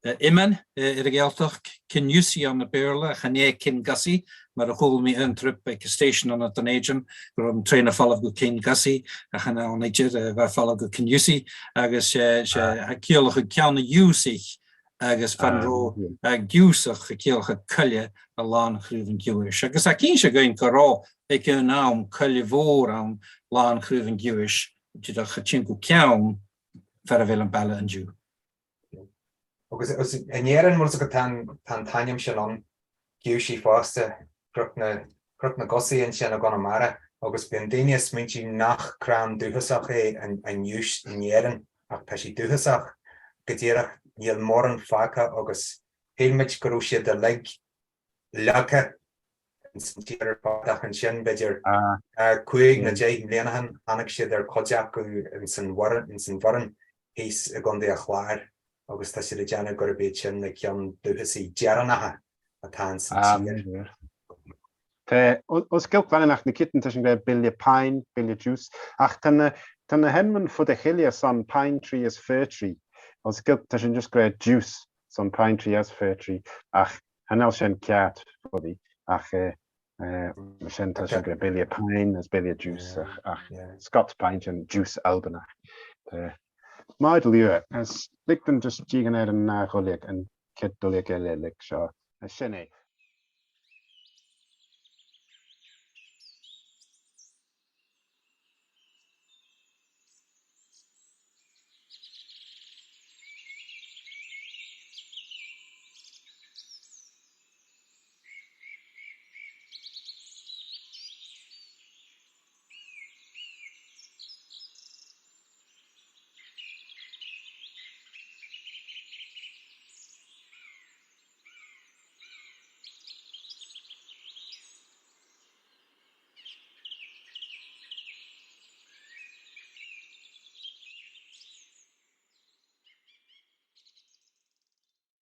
Iomainn ar an Ghaeltacht, Kingussie ann i Béarla, chan é Kingussie, mar a chuala mé aon trip ag station ann i Dunedin, go raibh an traein ag folamh go Kingussie, ach chan ann idir a bheith folamh go Kingussie, agus sé ciallacha ceann na Giúsaigh agus fan raibh Giúsach ciallacha coille a lán chraobh an Ghiúis. Agus tá cinnte againn go raibh ag an am coille mhór ann lán chraobh an Ghiúis, díreach timpeall ceann fear a bhéal an baile an Jew. Agus in Éirinn, bhfuil 's agat, tá an t-ainm sin ann, Giúisí fosta, Cnoc na, Cnoc na gCosaí ansin i gConamara, agus bíonn daoine ag smaointiú nach crann dúchasach é an ghiúis in Éirinn, ach tá sé dúchasach, go díreach, níl mórán fágtha agus shíl muid go raibh siad uilig leagtha ins an tír ar fad ach ansin b'fhéidir 5 nó 10 mbliana ó shin tháinig siad ar chuid acu ins an Bhoireann thíos i gContae an Chláir agus tá siad ag déanamh gurb iad sin na cinn dúchasaí deireanacha atá ins an tír. Tá os Gilc Mhanannach na Citeann tá sin go bille pine, bille juice, ach tá na tá na hainmeanna fud a chéile san pine tree is fir tree. Os Gilc tá sin just go juice san pine tree as fir tree ach Chan eil sin ceart fuddy ach mar sin tá sé go bille pine is bille juice ach Scots pine sin juice Albanach. Maith luath as lig dom just dígan ar an dhuilleog an chéad duilleog eile lig seo. Sin é.